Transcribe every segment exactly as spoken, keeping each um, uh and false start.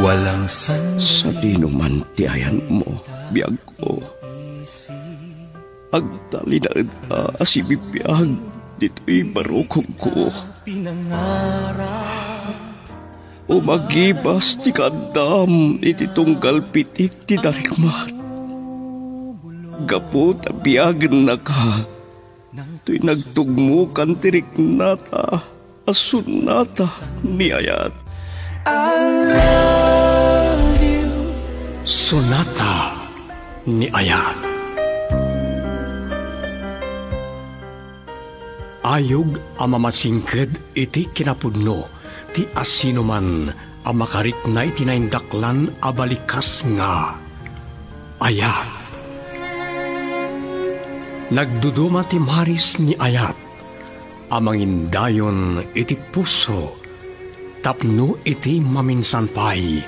Walang san- Sadino man ti ayanmo, biagko. Agtalinaedka a sibibiag ditoy barukongko. Umagibas ti kaaddam iti tunggal pitik ti darikmat. Gapu ta biagennaka, toy nagtugmokan ti riknata a sonata ni ayat. I love you. Sonata ni ayat. Ayog a mamasingked iti kinapudno ti asinoman a makarikna iti naindaklan a balikas nga ayat. Nagduduma ti maris ni ayat a mangindayon iti puso tapno iti maminsan pay,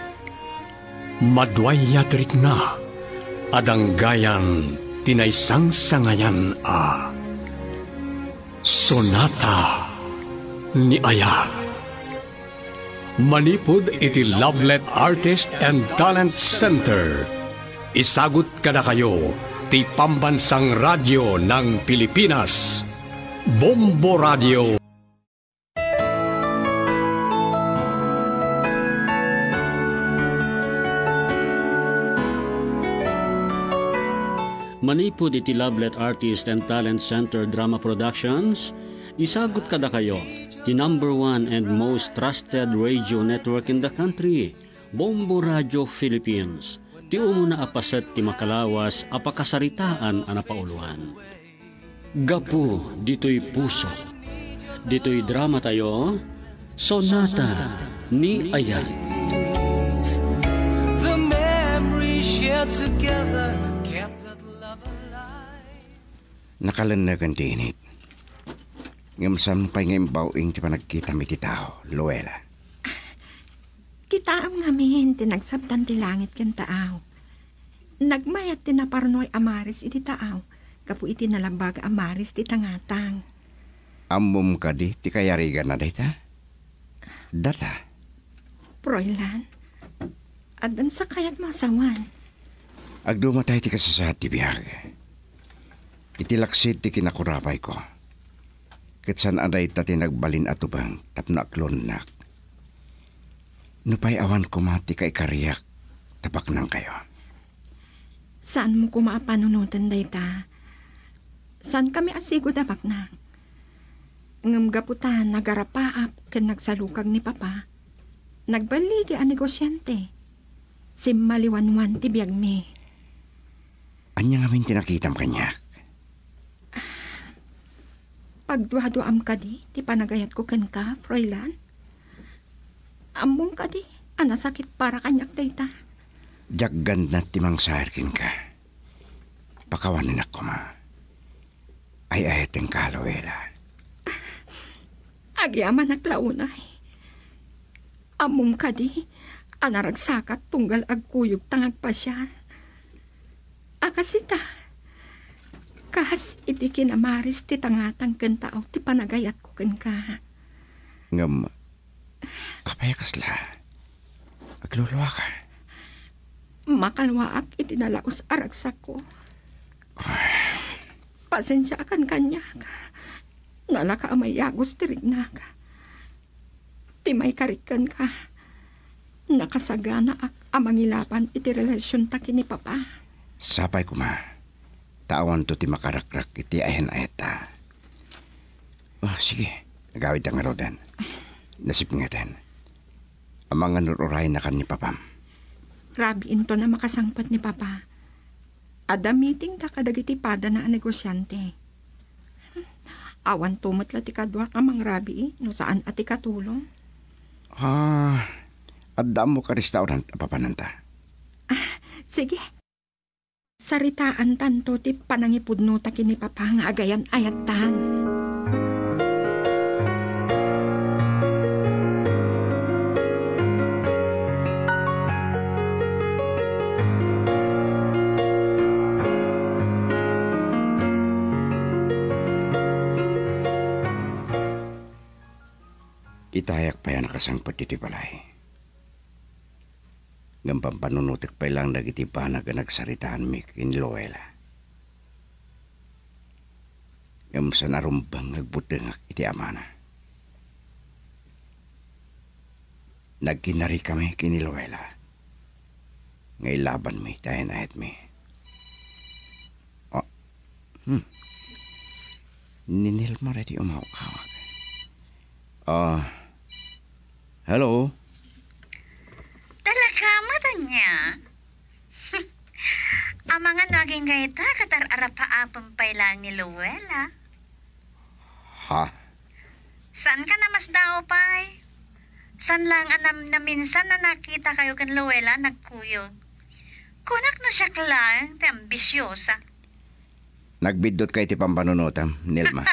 maduayat rikna a danggayan ti naisangsangayan a sonata ni ayat. Manipud iti Lovelet Artist and Talent Center, isagut kadakayo ti Pambansang Radyo ng Pilipinas, Bombo Radio. Manipud iti Lovelet Artist and Talent Center Drama Productions, isagut kadakayo ti number one and most trusted radio network in the country, Bombo Radio Philippines, ti umuna a paset ti makalawas a pakasaritaan a napauluan. Gapu ditoy puso, ditoy dramatayo, Sonata ni Ayan. The memories shared together kept that love alive. Nakalenneken ti init. Ngem saan pay nga imbaw-ing ti panagkitam iti tao, Luella? Kitaem ngamin ti nagsabtan ti langit ken taaw. Nagmayat ti naparnuay a maris iti taaw gapu iti nalabag a maris ti tangatang. Ammom kadi ti kayariganna dayta? Data? Froilan, addan sakayatmo a sawen. Agdumatay ti kasasaad ti biag. Iti laksid ti kinakurapayko, ket saan a dayta ti nagbalin a tubeng tapno aklonnak. Nupay awan koma ti kaikariak ta baknangkayo. Saanmo koma a panunoten dayta. Saankami a sigud a baknang. Ngem gapu ta nagarapaap ken nagsalukag ni Papa, nagballigi a negosiante. Simmaliwanwan ti biagmi. Ania ngamin ti nakitam kaniak? Pagduaduaam kadi ti panagayatko kenka, Froilan? Ammom kadi a nasakit para kaniak dayta? Diak gannat ti mangsaer kenka. Pakawanenak koma. Ay-ayatenka, Luella. Agyamanak la unay. Ammom kadi a naragsakak tunggal agkuyogta nga agpasiar. A kas ita, kas iti kinamaris ti tangatang ken taaw ti panagayatko kenka. Ngem, apay a kasla? Agluluaka? Makalwaak iti nalaus a ragsakko. Pasensiaakan kaniak. Nalaka a mayagos ti riknak. Ti maikarik kenka, nakasaganaak a mangilaban iti relasionta ken ni Papa. Sapay koma, ta awanto ti makarakrak iti ayan-ayatta. Oh, sige, agawidta ngaruden. Nasipngetan. Amangan ur-uraynakan ni Papam. Rabiinton a makasangpet ni Papa. Adda meetingda kadagiti padana a negosiante. Awanto met la ti kaduak a mangrabii no saan a ti katulong. Ah, adda ammo ka restaurant a papananta? Ah, sige. Saritaantanto ti panangipudnota ken ni Papa nga agayan-ayattan. Itayak pay a nakasangpet ditoy balay. Ngem pampanunotek pay laeng dagiti banag a nagsaritaanmi ken ni Luella. Ngem saan a rumbeng nga agbutengak iti amana. Nagkinarikami ken ni Luella nga ilabanmi ti ayan-ayatmi. Ah, hmm. Ni Nelma daytoy umaw-awag. Ah, hello? Talaga, madania? Amangan no agingga ita, ket ar-arapaapem pay laeng ni Luella. Ha? Saan ka namasdaaw pay? Saan laeng a nam-, naminsan a nakitakayo ken Luella nagkuyog? Kunak no siak laeng ti ambisiosa. Nagbiddutka iti pampanunotem, Nelma.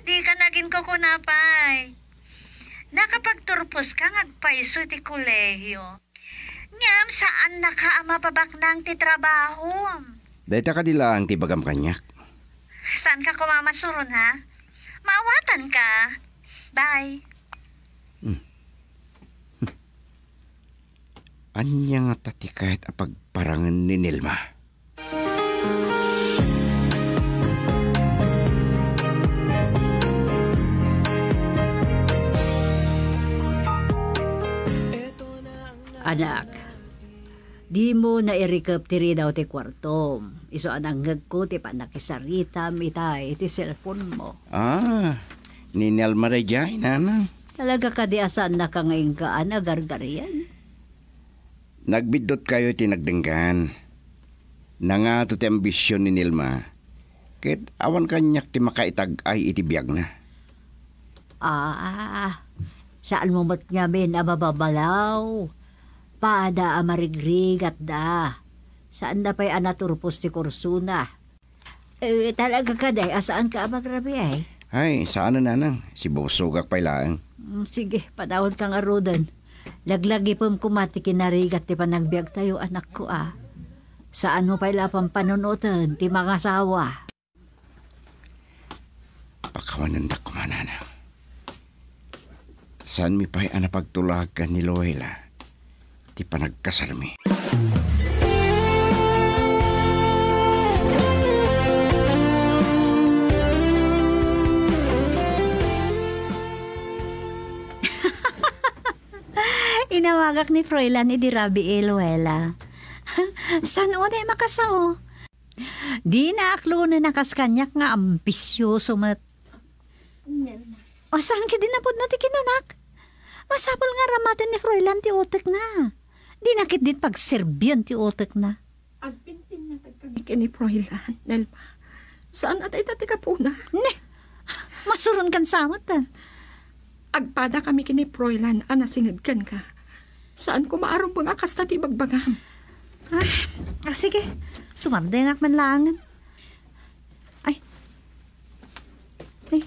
Di ka naginkukuna pay. Nakapagturpos ka nga agpayso iti kolehio. Ngem saannaka a mapabaknang ti trabahom. Dayta kadi laeng ti ibagam kaniak. Saan ka koma masuron, ha? Maawatan ka. Bye. Hmm. Ania ngata ti kayat a pagparangen ni Nelma? Anak, dimo nairikep ti ridaw ti kuartom. Isu a nangngegko ti pannakisaritam itay iti cellphone mo. Ah, ni Nelma daydiay, nanang. Talaga kadi a saannaka nga inkaan a gargarian? Nagbiddutkayo iti nagdenggan. Nangato ti ambision ni Nelma, ket awan kaniak ti makaitag-ay iti biagna. Ah, saanmo met ngamin a mababalaw? Pada a marigrigatda. Saanna pay a naturpos ti kursona. Eh, talaga kadi a saanka a magrabii? Ay, saan a, nanang. Sibusogak pay laeng. Mm, sige, padawanka ngaruden. Laglagipem koma ti kinarigat ti panagbiagtayo, anakko, a. Saanmo pay la a pampanunoten ti mangasawa. Pakawanendak koma, nanang. Saanmi pay a napagtulagan ni Luella ti panagkasarmi. Inawagak ni Froilan idi rabii, Luella. Saan unay makasao? Dina aklonen a kas kaniak nga ambisioso met. O, saan ketdi napudno ti kinanak? Masapul nga aramaten ni Froilan ti utekna. Dina ketdi pagserbian ti utekna. Agpinpinnatag kami ken ni Froilan, Nelma. Saan a dayta ti gapuna. Ne! Masuron kan samet, a. Agpada kami ken ni Froilan a nasinged kenka. Saan koma a rumbeng a kasta ti ibagbagam. Ay, ah, sige. Sumardengak man laengen. Ay. Ay.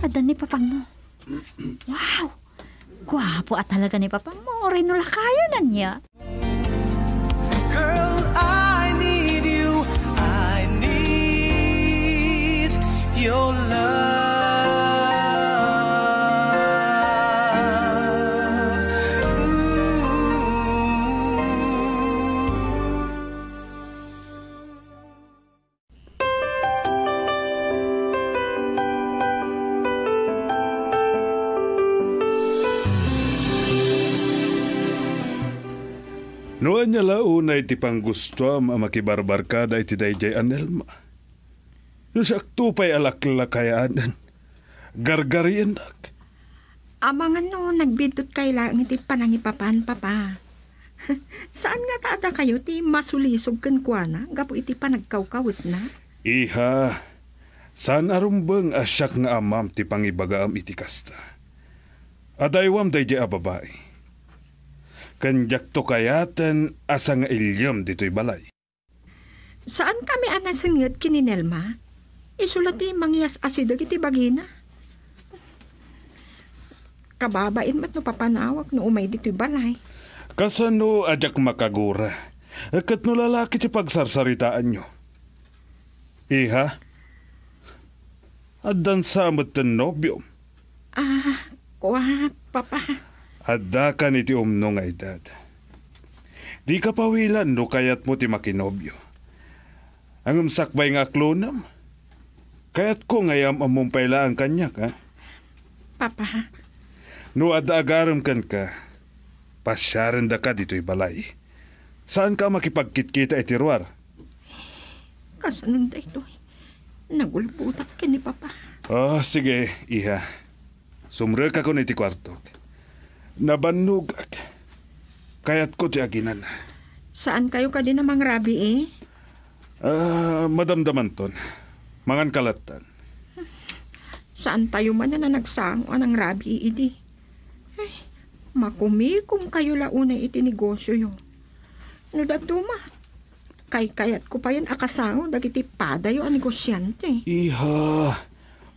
Adda ni papangmo. Wow! Guapo a talaga ni papangmo. Uray no lakayon ania. Girl, I need you. I need your love. Ooh. No ania la unay ti panggustoam a makibarbarkada iti daydiay a Nelma? No siakto pay a laklakayanen, gargariennak. Amangan no nagbiddutkayo laeng iti panangipapan, Papa. Saan ngata a dakayo ti masulisog kenkuana gapu iti panagkawkawesna? Iha, saan a rumbeng a siak nga amam ti pangibagaam iti kasta. Adaywam daydiay a babai. Ken diakto kayaten a sangailiem ditoy balay. Saankami a nasenget ken ni Nelma. Isu la ti mangyas-asideg iti bagina. Kababain met no papanawak no umay ditoy balay. Kasano a diak makagura? Ket no lalaki ti pagsarsaritaanyo? Iha? Addan sa met ti nobiom? Ah, kua, Papa. Addakan iti umno nga edad. Dika pawilan no kayatmo ti makinobio. Ngem sakbay nga aklonem, kayatko nga iyam-ammom pay laeng kaniak, ha? Papa. No adda agarem kenka, pasiarendaka ditoy balay. Saanka a makipagkitkita iti ruar. Kasano daytoy? Nagulbotak ken ni Papa. Ah, sige, iha. Sumrekakon iti kuartok. Nabannogak. Kayatko ti aginan. Saankayo kadi a mangrabii? Ah, madamdamanton. Manganka lattan. Saantayo manen a nagsango a nangrabii idi. Ay, makumikomkayo la unay iti negosioyo. No dadduma, kaykayatko payen a kasango dagiti padayo a negosiante. Iha,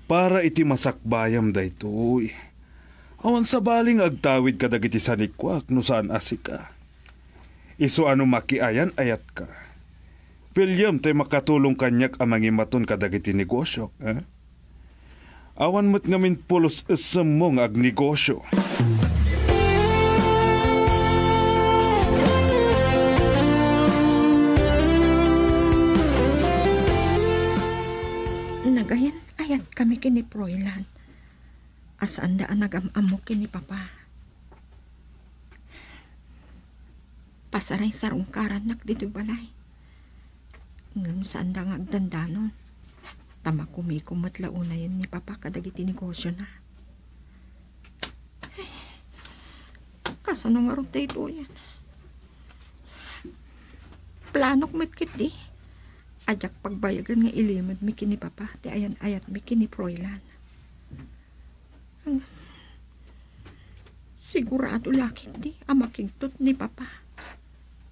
para iti masakbayam daytoy. Awan sabali nga agtawid kadagiti sanikuak no saan a sika. Isu a no makiayan-ayatka, piliem tay makatulong kaniak a mangimaton kadagiti negosiok, eh? Awan met ngamin pulos essem mo nga agnegosio. Nagayan-ayat kami ken ni Froilan a saanda a nagam-ammo ken ni Papa. Pasaray sarungkarannak ditoy balay. Ngem saanda nga agdandanon, ta makumikom met la unayen ni Papa kadagiti negosiona. Kasano ngarud daytoyen? Planok met ketdi a diak pagbayagan nga ilimedmi ken ni Papa ti ayan-ayatmi ken ni Froilan. Sigurado la ketdi a makigtot ni Papa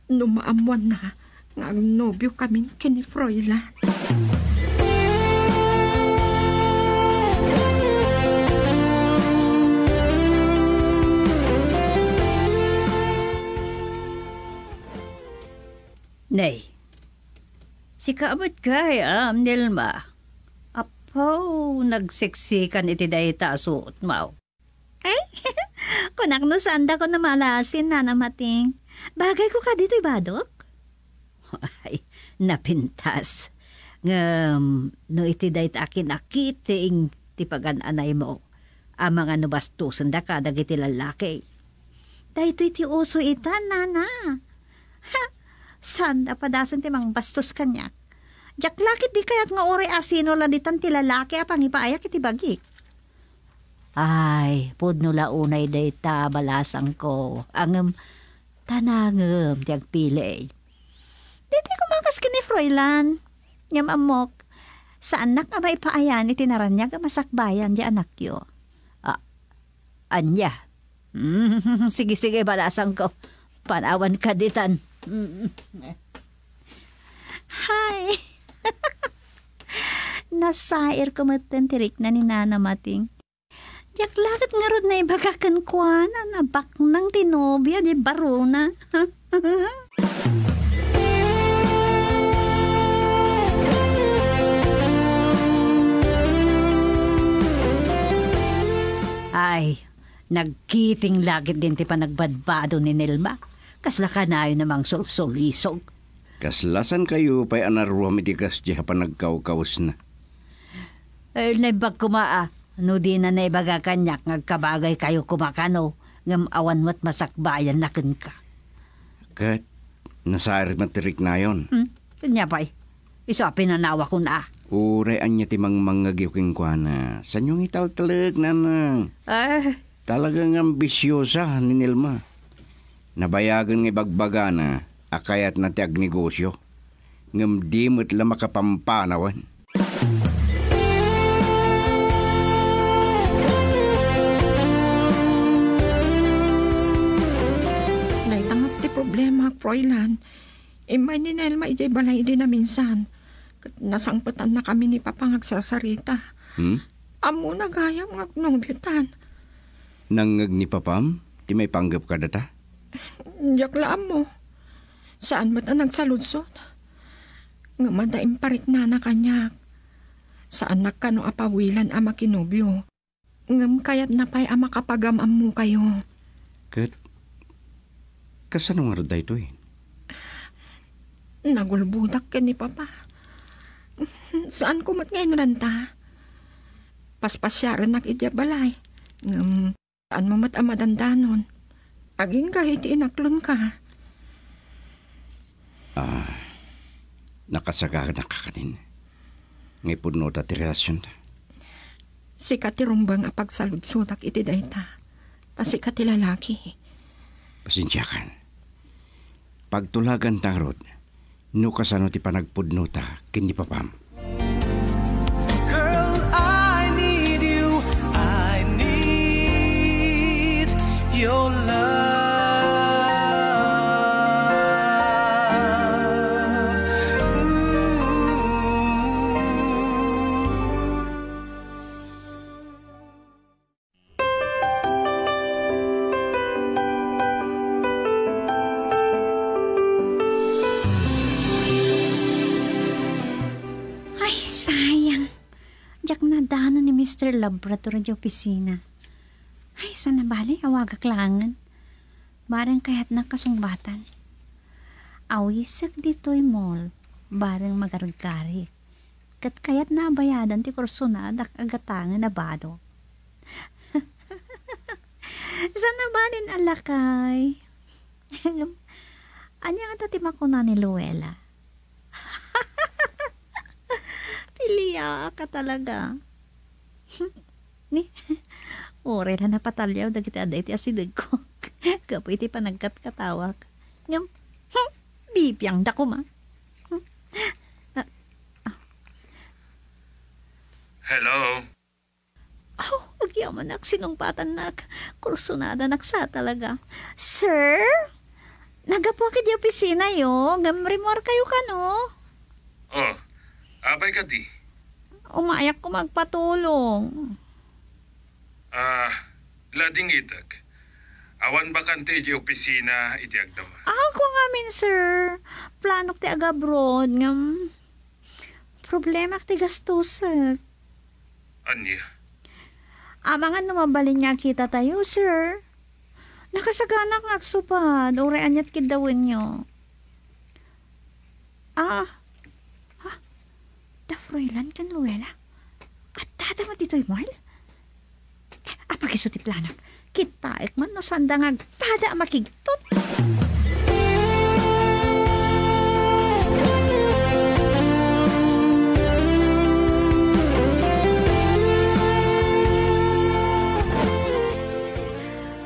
no maammoanna nga agnobio kamin ken ni Froilan. Nay, sika met gayam, Nelma. Apo, nagseksikan iti dayta a suotmo. Ay, kunak no saandakon a malasin, Nana Mating. Bagayko kadi toy badok? Ay, napintas. Ngem, no iti dayta a kinakiting ti pagan-anaymo, amangan no bastosendaka dagiti lallaki. Daytoy ti uso ita, Nana. Ha? Saanda padasen ti mangbastos kaniak. Diak la ketdi kayat nga uray asino la ditan ti lalaki a pangipaayak iti bagik. Ay, pudno la unay dayta, balasangko. Ngem, ta nangem ti agpili. Daytoy koma kas ken ni Froilan. Ngem ammok, saannak a maipaayan iti naraniag a masakbayan ti anakyo. Ah, ania? Mm, sige, sige, balasangko. Panawanka ditan. Mm. Hay! Nasairko metten ti rikna ni Nana Mating. Diak la ket ngarud naibaga kenkuana a baknang ti nobio di barona. Ay, nagkiting la ketdin ti panagbadbado ni Nelma. Kasla kanayon a mangsulsulisog. Kasla saan kayo pay a naruam iti kasdiay a panagkawkawesna? Eh, naimbag koma a, no dina naibaga kaniak nga agkabagaykayo koma kano, ngem awan met masakbayanna kenka. Ket nasair met ti riknayon. Hmm? Ania pay? Isu a pinanawakon a. Uray ania ti mangmangngegyo kenkuana, saanyo nga italtalek, Nanang. Ah. Talaga nga ambisiosa ni Nelma. Nabayagen nga ibagbagana a kayatna ti agnegosio, ngem di met la makapampanawen. Dayta nga ti problema, Froilan. Immay ni Nelma idiay balay idi naminsan, ket nasangpetanna kami ni Papa nga agsasarita. Hmm? Ammona gayam nga agnobiotan. Nangngeg ni Papam ti maipanggep kadata? Diak la ammo. Saan met a nagsaludsod. Ngem adda impariknana kaniak. Saannak kano a pawilan a makinobio. Ngem kayatna pay a makapagam-ammokayo. Ket kasano ngarud daytoy? Nagulbodak ken ni Papa. Saanko met nga inuranta. Paspasiarennak idiay balay. Ngem saanmo met a madandanon. Agingga iti inaklonka. Ah, nakasaganakan nga ipudnota ti relasionta. Sika ti rumbeng a pagsaludsodak iti dayta. Ta sika ti lalaki. Pasensiakan. Pagtulaganta ngarud no kasano ti panagpudnota ken ni papam. Girl, I need you. I need your love. Ooh. Ay, sayang. Diak nadanon ni Mister Labrador idiay opisina. Ay, saan a bale, awagak laengen. Bareng kayatna kasungbatan. Awisek ditoy mall, bareng magargarik. Ket kayatna a bayadan ti kursonadak a gatangen a bado. Saan a balen a lakay. Ania ngata ti makuna ni Luella? Piliaak a talaga. Ni, uray la napataliaw dagiti adda iti asidegko gapu iti panagkatkatawak. Ngem, hmm, bibiangda koma. Hmm. Ah, ah. Hello? Oh, agyamanak, sinungbatannak. Kursonadanak sa talaga. Sir? Naggapuak idiay opisinayo, ngem rimmuarkayo kano? Oh, apay kadi? Umayak koma agpatulong. Ah, ladingitek. Awan bakante idiay opisina iti agdama. Ah, kua ngamin, sir. Planok ti agabroad, ngem problemak ti gastosek. Ania? Amangan no mabalin nga kitatayo, sir. Nakasaganak nga agsupad, uray aniat kiddawenyo. Ah, ha? Da Froilan ken Luella? Adda da met ditoy mall? Eh, apag isu ti planak? Kitaek man no saanda nga agpada a makigtot.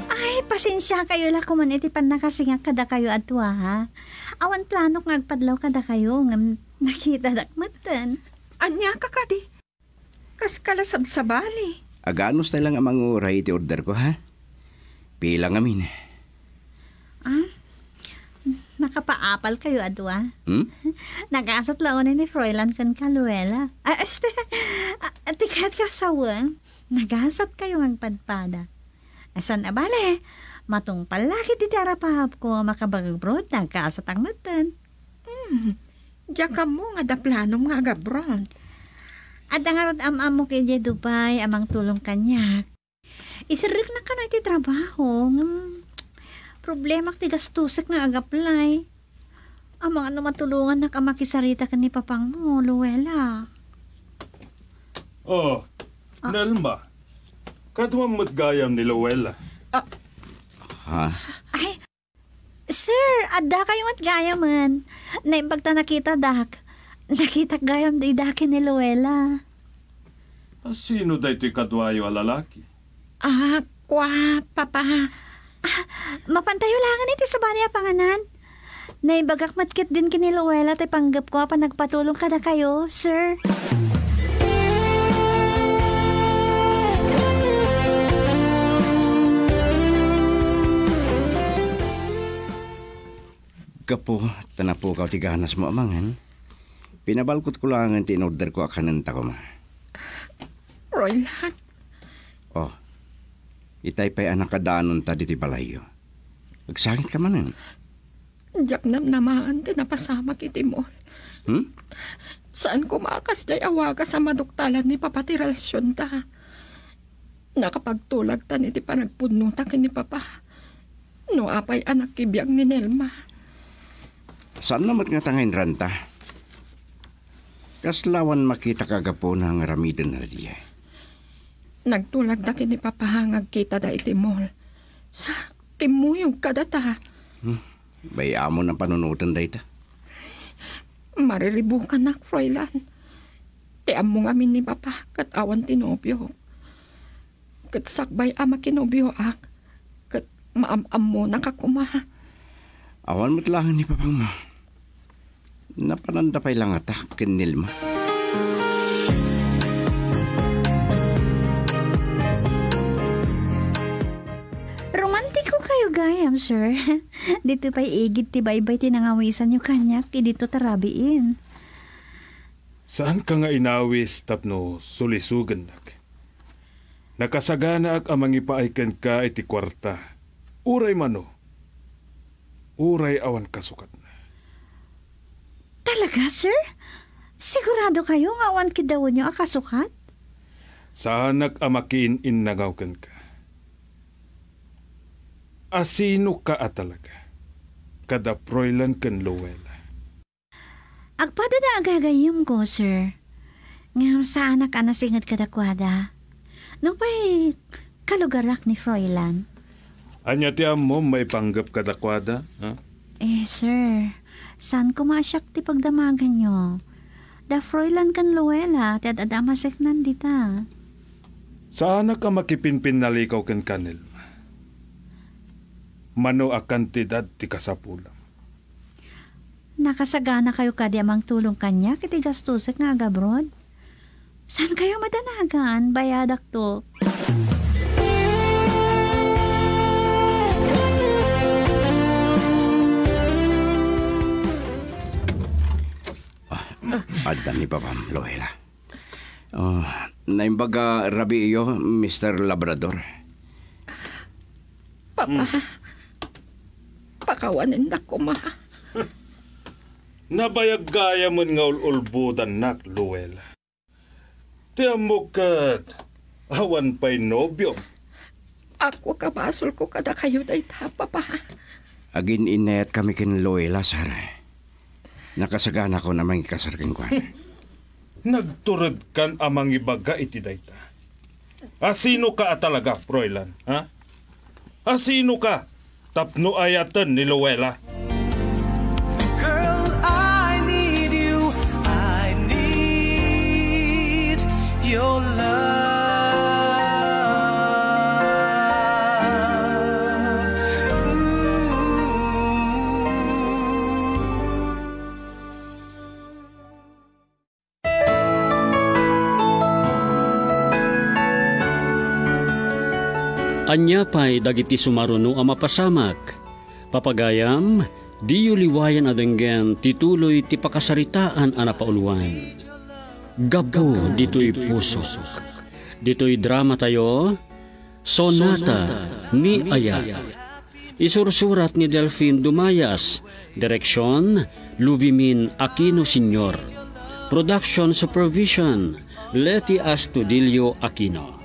Ay, pasensiakayo la koman iti pannakasingak kadakayo a dua, ha? Awan planok nga agpadlaw kadakayo, ngem nakitadak metten. Ania ka kadi? Kaskala sabsabali. Aganos tay lang a manguray iti order ko, ha? Pila ngamin? Ah, nakapaapal kayo a dua. Hmm? Nagasat la unay ni Froilan ken ka, Luella. Ah, este, ah, ti ket kasawen, nagasat kayo nga agpadpada. Asan a bale, matungpal la ket iti arapaap ko, makabagbrod, nagkasatang metten. Hmm, diak ammo nga adda planom nga agabroad. Adda ngarud am-ammok idiay Dubai a mangtulong kaniak. Iserreknak kano iti trabaho, ngem problemak ti gastosek nga agaplay. Amangan no matulongannak a makisarita ken ni papangmo, Luella. Oh, Ah. Nelma. Kaduam met gayam ni Luella. Ah. Ha? Ay, sir, adda kayo met gayamen. Naimbag ta nakitadak. Nakitak gayam dida ken ni Luella. A, sino daytoy kaduayo a lalaki? Ah, kua, Papa. Ah, mapantayo langen iti sabali a panganan. Naibagak met ketdin ken ni Luella ti panggepko a panagpatulong kadakayo, sir. Gapu ta napukaw ti ganasmo a mangan, pinabalkotko laengen ti inorderko a kanenta koma. Roylan. Oh, itay pay a nakadanonta ditoy balayyo. Agsakit ka manen? Diak namnamaen ti napasamak iti mall. Hmm? Saan koma a kasdiay a wagas a maduktalan ni Papa ti relasionta. Nakapagtulagtan iti panagpudnota ken ni Papa. No apay a nakibiag ni Nelma? Saanna met ngata nga inranta? Kasla awan makita ka gapuna nga aramiden daydiay? Nagtulagda ken ni Papa nga agkitada iti mall. Sa, kimmuyog kadata. Hmm. Bay-amon a panunoten dayta. Mariribukanak, Froilan. Ti ammo ngamin ni Papa ket awan ti nobio. Ket sakbay a makinobioak, ket maam-ammonak a koma. Awan met laeng ni Papam. Napananda pay la ngata ken Nelma. Romantiko kayo gayam, sir. Dito pay igid ti baybay ti nangawisanyo kaniak, idito ta rabiin. Saanka nga inawis tapno sulisogennak. Nakasaganaak a mangipaay kenka iti kuarta. Uray mano, uray awan kasukatna. Talaga, sir? Sigurado kayo nga awan kidawenyo a kasukat? Saanak a makiin-innangaw kenka. Asino ka a talaga? Kada Froilan ken Luella. Agpadada a gagayyemko, sir. Ngem saanak a nasinged kadakuada. Nupay kalugarak ni Froilan. Ania ti ammom maipanggep kadakuada, ha? Eh, sir, saan koma a siak ti pagdamaganyo? Da Froilan ken Luella ti ad-adda a maseknan dita. Saanak a makipinpinnalikaw kenka, Nelma. Mano a kantidad ti kasapulam? Nakasaganakayo kadi a mangtulong kaniak iti gastosek nga agabroad? Saan kayo madanagan? Bayadakto. Ah, adda ni Papam, Luella. Oh, naimbag a rabiiyo, Mister Labrador. Papa, hmm, pakawanennak koma. Nabayag gayamen nga ul-ulbodannak, Luella. Ti ammok ket, awan pay nobiom. Aguek a basolko kadakayo dayta, Papa. Agin-innayatkami ken Luella, Sara. Nakasaganakon a mangikasar kenkuana. Nagturedkan a mangibaga iti dayta. Asino ka a talaga, Froilan, ha? Asino ka tapno ayaten ni Luella? Girl, I need you. I need your love. Ooh. Ania pay dagiti sumaruno a mapasamak? Papagayam, diyo liwayan a denggen ti tuloy ti pakasaritaan a napauluan. Gapu ditoy pusok. Ditoy dramatayo, Sonata ni Ayat. Isursurat ni Delfin Dumayas. Direksyon, Luvimin Aquino Senior. Production supervision, Leti Astudillo Aquino.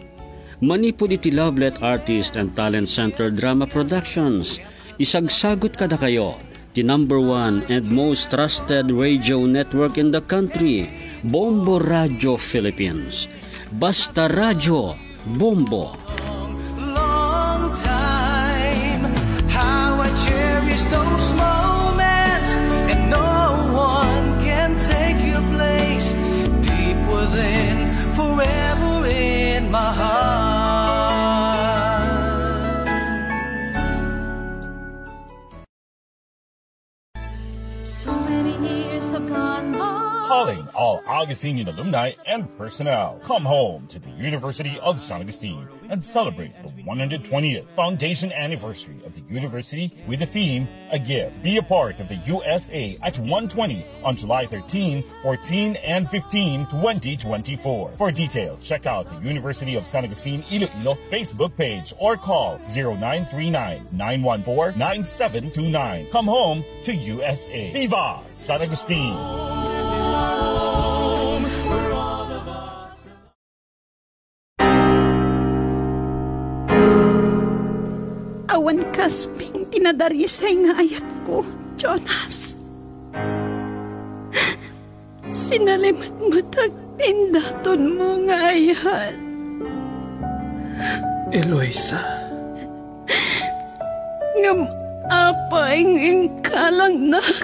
Manipud iti Lovelet Artist and Talent Center Drama Productions, isagsagut kadakayo ti number one and most trusted radio network in the country, Bombo Radio Philippines. Basta Radyo, Bombo. Long time, how I cherish those moments, and no one can take your place. Deep within, forever in my heart. So many years have gone by. Calling all Augustinian alumni and personnel. Come home to the University of San Agustin and celebrate the one hundred twentieth foundation anniversary of the university with the theme, A Gift. Be a part of the U S A at one twenty on July thirteen, fourteen, and fifteen, twenty twenty-four. For details, check out the University of San Agustin Iloilo Facebook page or call zero nine three nine, nine one four, nine seven two nine. Come home to U S A. Viva San Agustin! Awan kasping ti nadarisay nga ayatko, Jonas. Sinalimetmetek ti indatonmo nga ayat. Eloisa. Ngem apay nga inkalangnak?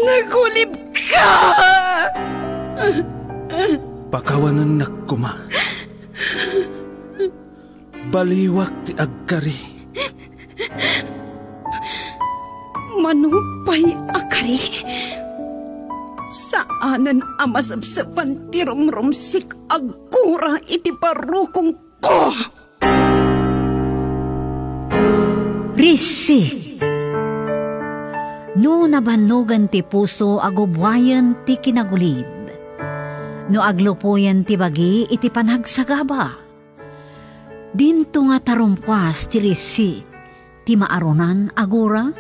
Nagulibka! Pakawanennak koma. Baliwak ti agkari. Mano pay a kari? Saanen a masepsepan ti rumrumsik agura iti barukongko. Risik. No nabannogen ti puso, agubbuayen ti kinagulib. No aglupoyen ti bagi iti panagsagaba, dinto nga tarumpas ti risik ti maarunan agura.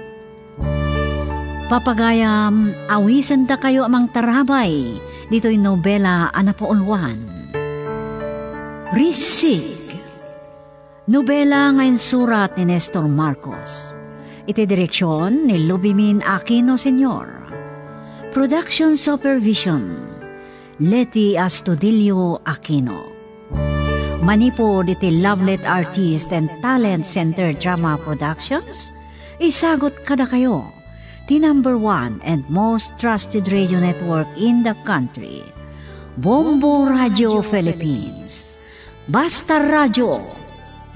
Papagayam, awisendakayo a mangtarabay ditoy nobela a napauluan. Risik. Nobela nga insurat ni Nestor Marcos. Iti direksion ni Lubimin Aquino Senior. Production supervision, Leti Astudillo Aquino. Manipud iti Lovelet Artist and Talent Center Drama Productions, isagut kadakayo ti number one and most trusted radio network in the country, Bombo Radio Philippines. Basta Radio,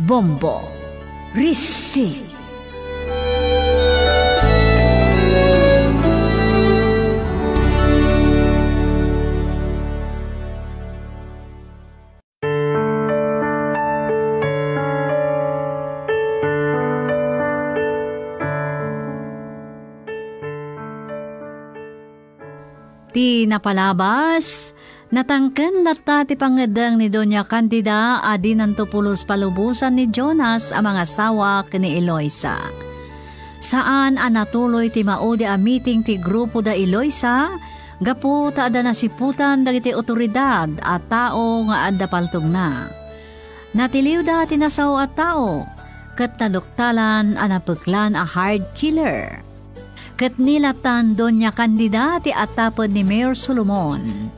Bombo, Risik. Ti napalabas, natangken latta ti pangngeddeng ni Doña Candida a dinanto pulos palubosan ni Jonas a mangasawa ken ni Eloisa. Saan a natuloy ti maudi a meeting ti grupo da Eloisa gapu ta adda nasiputan dagiti otoridad a tao nga adda paltogna. Natiliwda ti nasao a tao ket naduktalan a napeklan a hired killer. Ket ni latta Doña Candida ti ataped ni Mayor Solomon.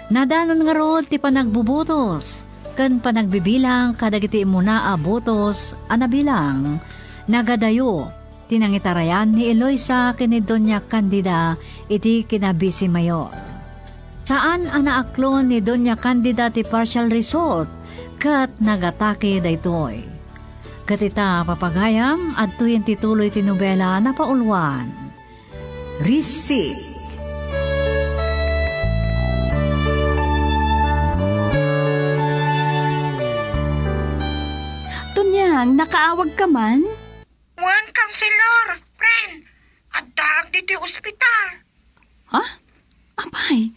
Nadanon ngarud ti panagbubutos ken panagbibilang kadagiti immuna a butos a nabilang. Nagadayo ti nangitarayan ni Eloisa ken ni Doña Candida iti kinabisi mayor. Saan a naaklon ni Doña Candida ti partial result ket nagatake daytoy. Ket ita, papagayam, adtoyen ti tuloy ti nobela a napauluan. Risik. Tonyang, nakaawagka man? Wen, Counselor, friend, addaak ditoy ospital. Ha? Apay,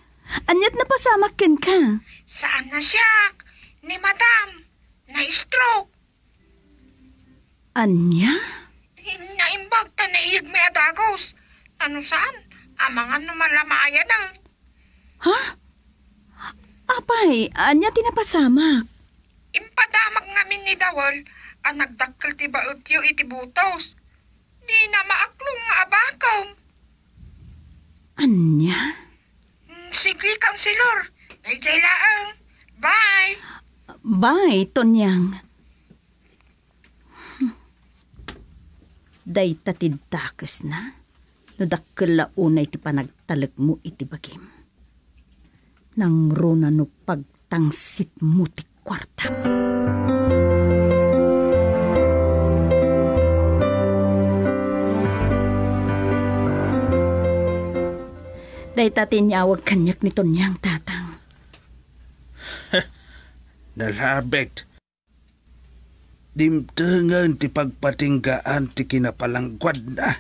aniat napasamak kenka? Saan a siak, ni Madam, na-stroke. Ania? Naimbag ta naiyegmi a dagus. Ano saan? Amangan no malamayan a. Ha? Apay, ania ti napasamak? Impadamak ngamin ni Dawal a nagdakkel ti baetyo iti butos. Dina maaklon nga abakem. Ania? Mm, sige, Counselor. Daydiay laeng. Bye. Bye, Tonyang. Dayta ti dakesna, no dakkel la unay ti panagtalekmo iti bagim. Nangruna no pagtangsitmo ti kuartam. Dayta ti inyawag kaniak ni Tonyang, Tatang. Nalabit. Dimtengen ti pagpatinggaan ti kinapalangguadna.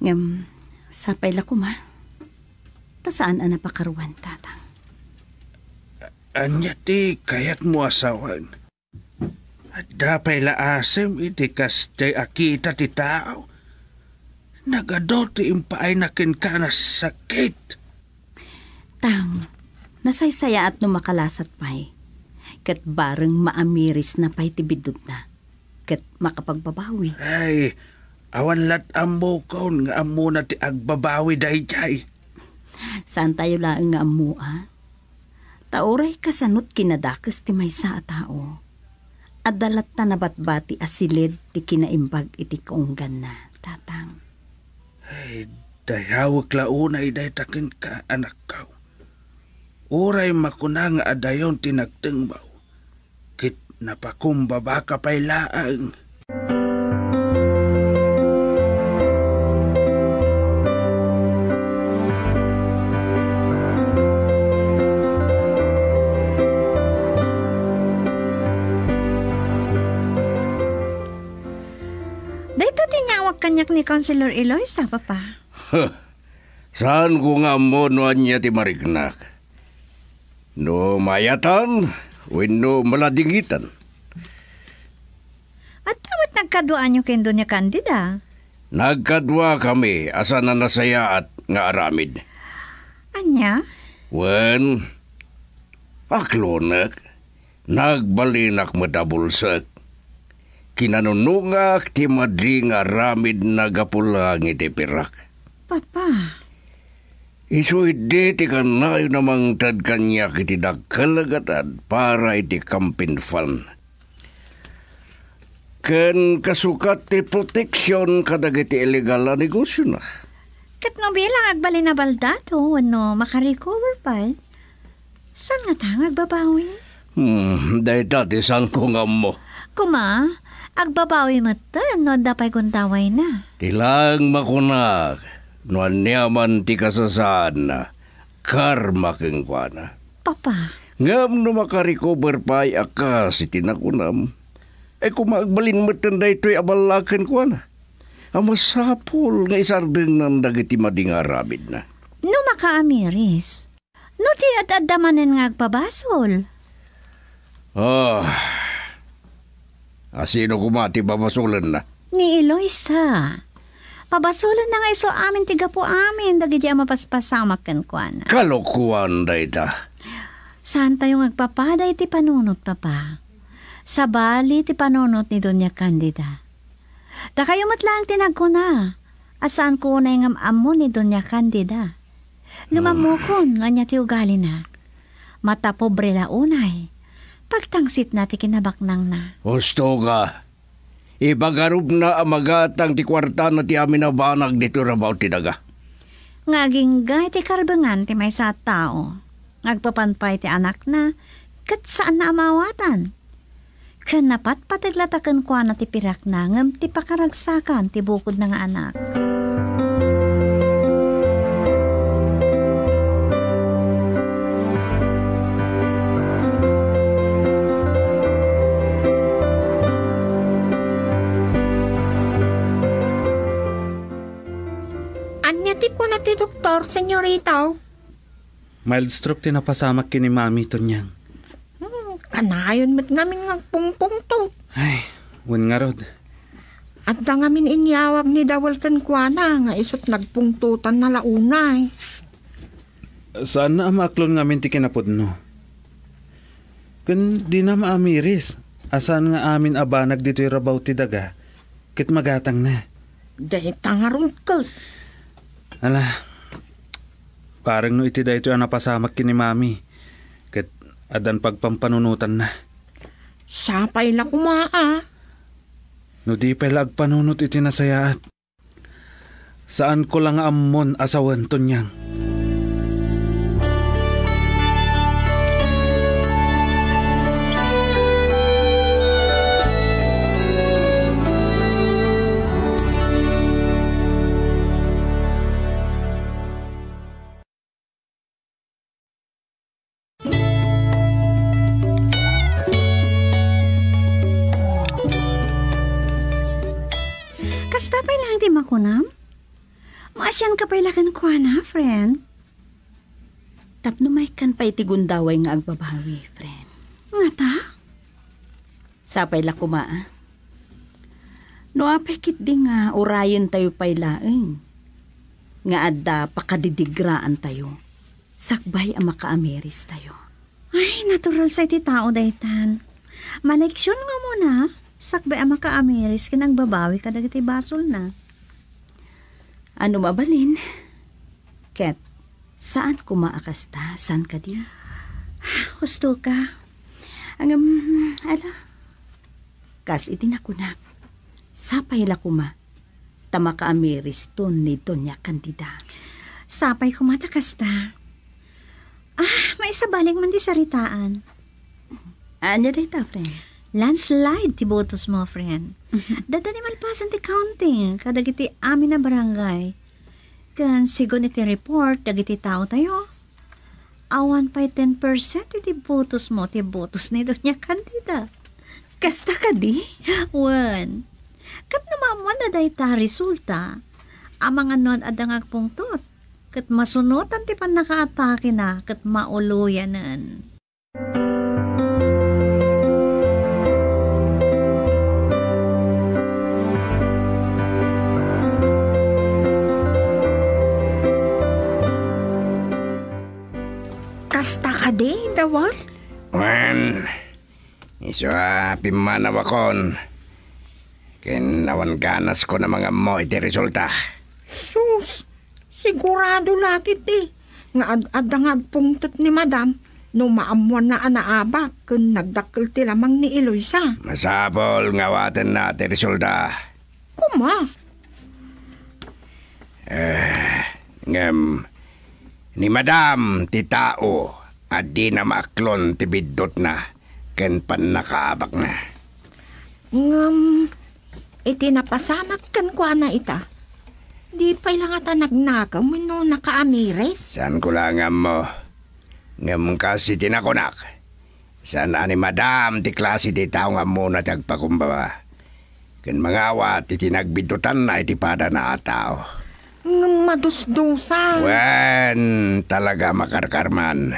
Ngem, sapay la koma. Ta saan a napakaruan, Tatang. Ania ti kayatmo a sawen? Adda pay la asem iti kasdiay a kita ti tao. Nagadu ti impaayna kenka a sakit. Tang, nasaysayaat no makalasat pay. ket bareng maamirisna pay ti biddutna, ket makapagbabawi. Ay, awan lat ammokon nga ammona ti agbabawi daydiay. Saantayo laeng nga ammoan. Ta uray kasanot kinadakes ti maysa a tao, adda latta nabatbati a siled ti kinaimbag iti kaungganna, Tatang. Ay, dayawek la unay dayta kenka, anakko. Uray makuna nga adayon ti nagtengbaw, ket napakumbabaka pay laeng. Dayta ti inyawag kaniak ni Councilor Eloisa, Papa. Saanko nga ammo no ania ti mariknak. No mayatan wenno maladingitan. Adda met nagkaduaanyo ken Doña Candida? Nagkaduakami a saan a nasayaat nga aramid. Ania? Wen, aklonek. Nagbalinak met a bulsek. Kinanunongak ti madi nga aramidna gapu laeng iti pirak. Papa. Isu idi ti kanayon a mangted kaniak iti dakkel a gatad para iti campaign fund. Ken kasukat ti proteksion kadagiti illegal a negosiona. Ket no bilang agbalin a baldado wenno makarecover pay, saan ngata nga agbabawi? Hmm, dayta ti saanko nga ammo. Kuma, agbabawi metten no adda pay gundawayna. Ti laeng makunak, no ania man ti kasasaanna, karma kenkuana. Papa. Ngem no makarecover pay a kas iti nakunam, ay kuma agbalin metten daytoy a balla kenkuana, a masapul nga isardengnan dagiti madi nga aramidna. No makaamiris, no ti ad-adda manen nga agpabasol? Ah, a sino kuma ti pabasolenna? Ni Eloisa. Pabasolenna nga isu amin ti gapu amin dagiti a mapaspasamak kenkuana. Kalokuan dayta. Saantayo nga agpapada iti panunot, Papa. Sabali ti panunot ni Doña Candida. Dakayo met laeng ti nagkuna a saanko unay nga am-ammo ni Doña Candida. Lumammokon no ania ti ugalina. Matapobre la unay. Pagtangsitna ti kinabaknangna. Husto ka. Ibagarubna a magatang ti kuartana ti amin a banag ditoy rabaw ti daga. Nga agingga iti karbengan ti maysa a tao nga agpapan pay ti anakna ket saanna a maawatan. Ken napatpateg latta kenkuana ti pirakna ngem ti pakaragsakan ti bukodna nga anak. Ania ti kuna ti doktor, senyorita? Mild stroke ti napasamak ken ni Mami, Tonyang. Hmm, kanayon met ngamin nga agpungpungtot. Ay, wen ngarud. Adda ngamin inyawag ni Dawel kenkuana nga isut' nagpungtotanna la unay. Saanna a maaklon ngamin ti kinapudno. Ken dina maamiris a saan nga amin a banag ditoy rabaw ti daga ket magatangna. Dayta ngarud ket. Ala, bareng no iti daytoy a napasamak ken ni Mami, ket addan pagpampanunotanna. Sapay la koma a. No di pay la agpanunot iti nasayaat. Saanko la nga ammon a sawen, Tonyang. Kasta pay laeng ti makunam? Maasianka pay la kenkuana, friend? Tapno maikkan pay ti gundaway nga agbabawi, friend. Ngata? Sapay la koma, a. No apay ketdi nga urayentayo pay laeng nga adda pakadidigraantayo sakbay a makaamiristayo. Ay, natural sa iti tao daytan. Maleksion nga umuna, sakbay a makaamiris ken agbabawi kadagiti basolna. Ano mabalin? Ket, saan koma a kasta, saan kadi? Husto ka. Ngem, ala, kas iti nakunak, sapay la koma ta makaamiriston ni Doña Candida. Sapay koma ta kasta. Ah, maisabali man ti saritaan. Ania dayta, friend? Landslide ti botosmo, friend. Mhm. Dadda ni malpasen ti counting kadagiti amin a barangay. Ken segun iti report dagiti taotayo, awan pay ten percent iti botosmo ti botos ni Doña Candida. Kasta kadi? Wen. Ket no maammoanna dayta a resulta, amangan no adda nga agpungtot, ket masunotan ti pannakaatakena ket mauloyanen. Kasta kadi, Dawal? Wen, isu a pimmanawakon, ken awan ganaskon a mangammo iti resulta. Sus, sigurado la ketdi nga ad-adda nga agpungtot ni Madam no maammoanna a naabak ken nagdakkel ti lamang ni Eloisa. Masapul nga awatenna ti resulta. Koma? Eh, ngem, ni Madam ti tao a dina maaklon ti biddutna ken pannakaabakna. Ngem, iti napasamak kenkuana ita, di pay la ngata nagnakem wenno nakaamiris? Saanko la nga ammo. Ngem kas iti nakunak, saan a ni Madam ti klase ti tao nga ammona ti agpakumbaba ken mangawat iti nagbiddutanna iti padana a tao. Ngem madusdusa. Wen, talaga a makarkarman.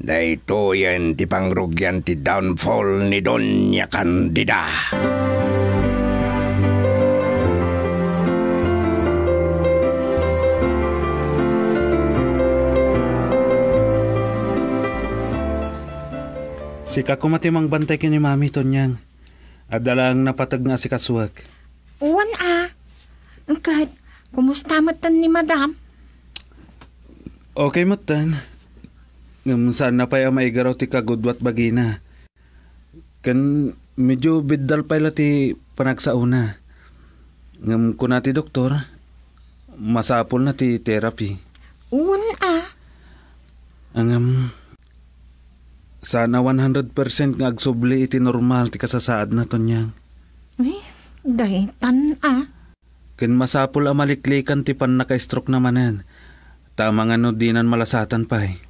Daytoyen ti pangrugian ti downfall ni Doña Candida. Sika koma ti mangbantay ken ni Mami, Tonyang. Adda laeng napateg nga asikasuek. Wen a. Ket, kumusta metten ni Madam? Okay metten. Ngem saanna pay a maigaraw ti kagudua ti bagina. Ken medyo biddal pay la ti panagsaona. Ngem kuna ti doktor, masapulna ti therapy. Wen a. Ngem, saan a one hundred percent nga agsubli iti normal ti kasasaadna, Tonyang. Eh, daytan a. Ken masapul a maliklikan ti pannaka-stroke-na manen, ta amangan no dinan malasatan pay.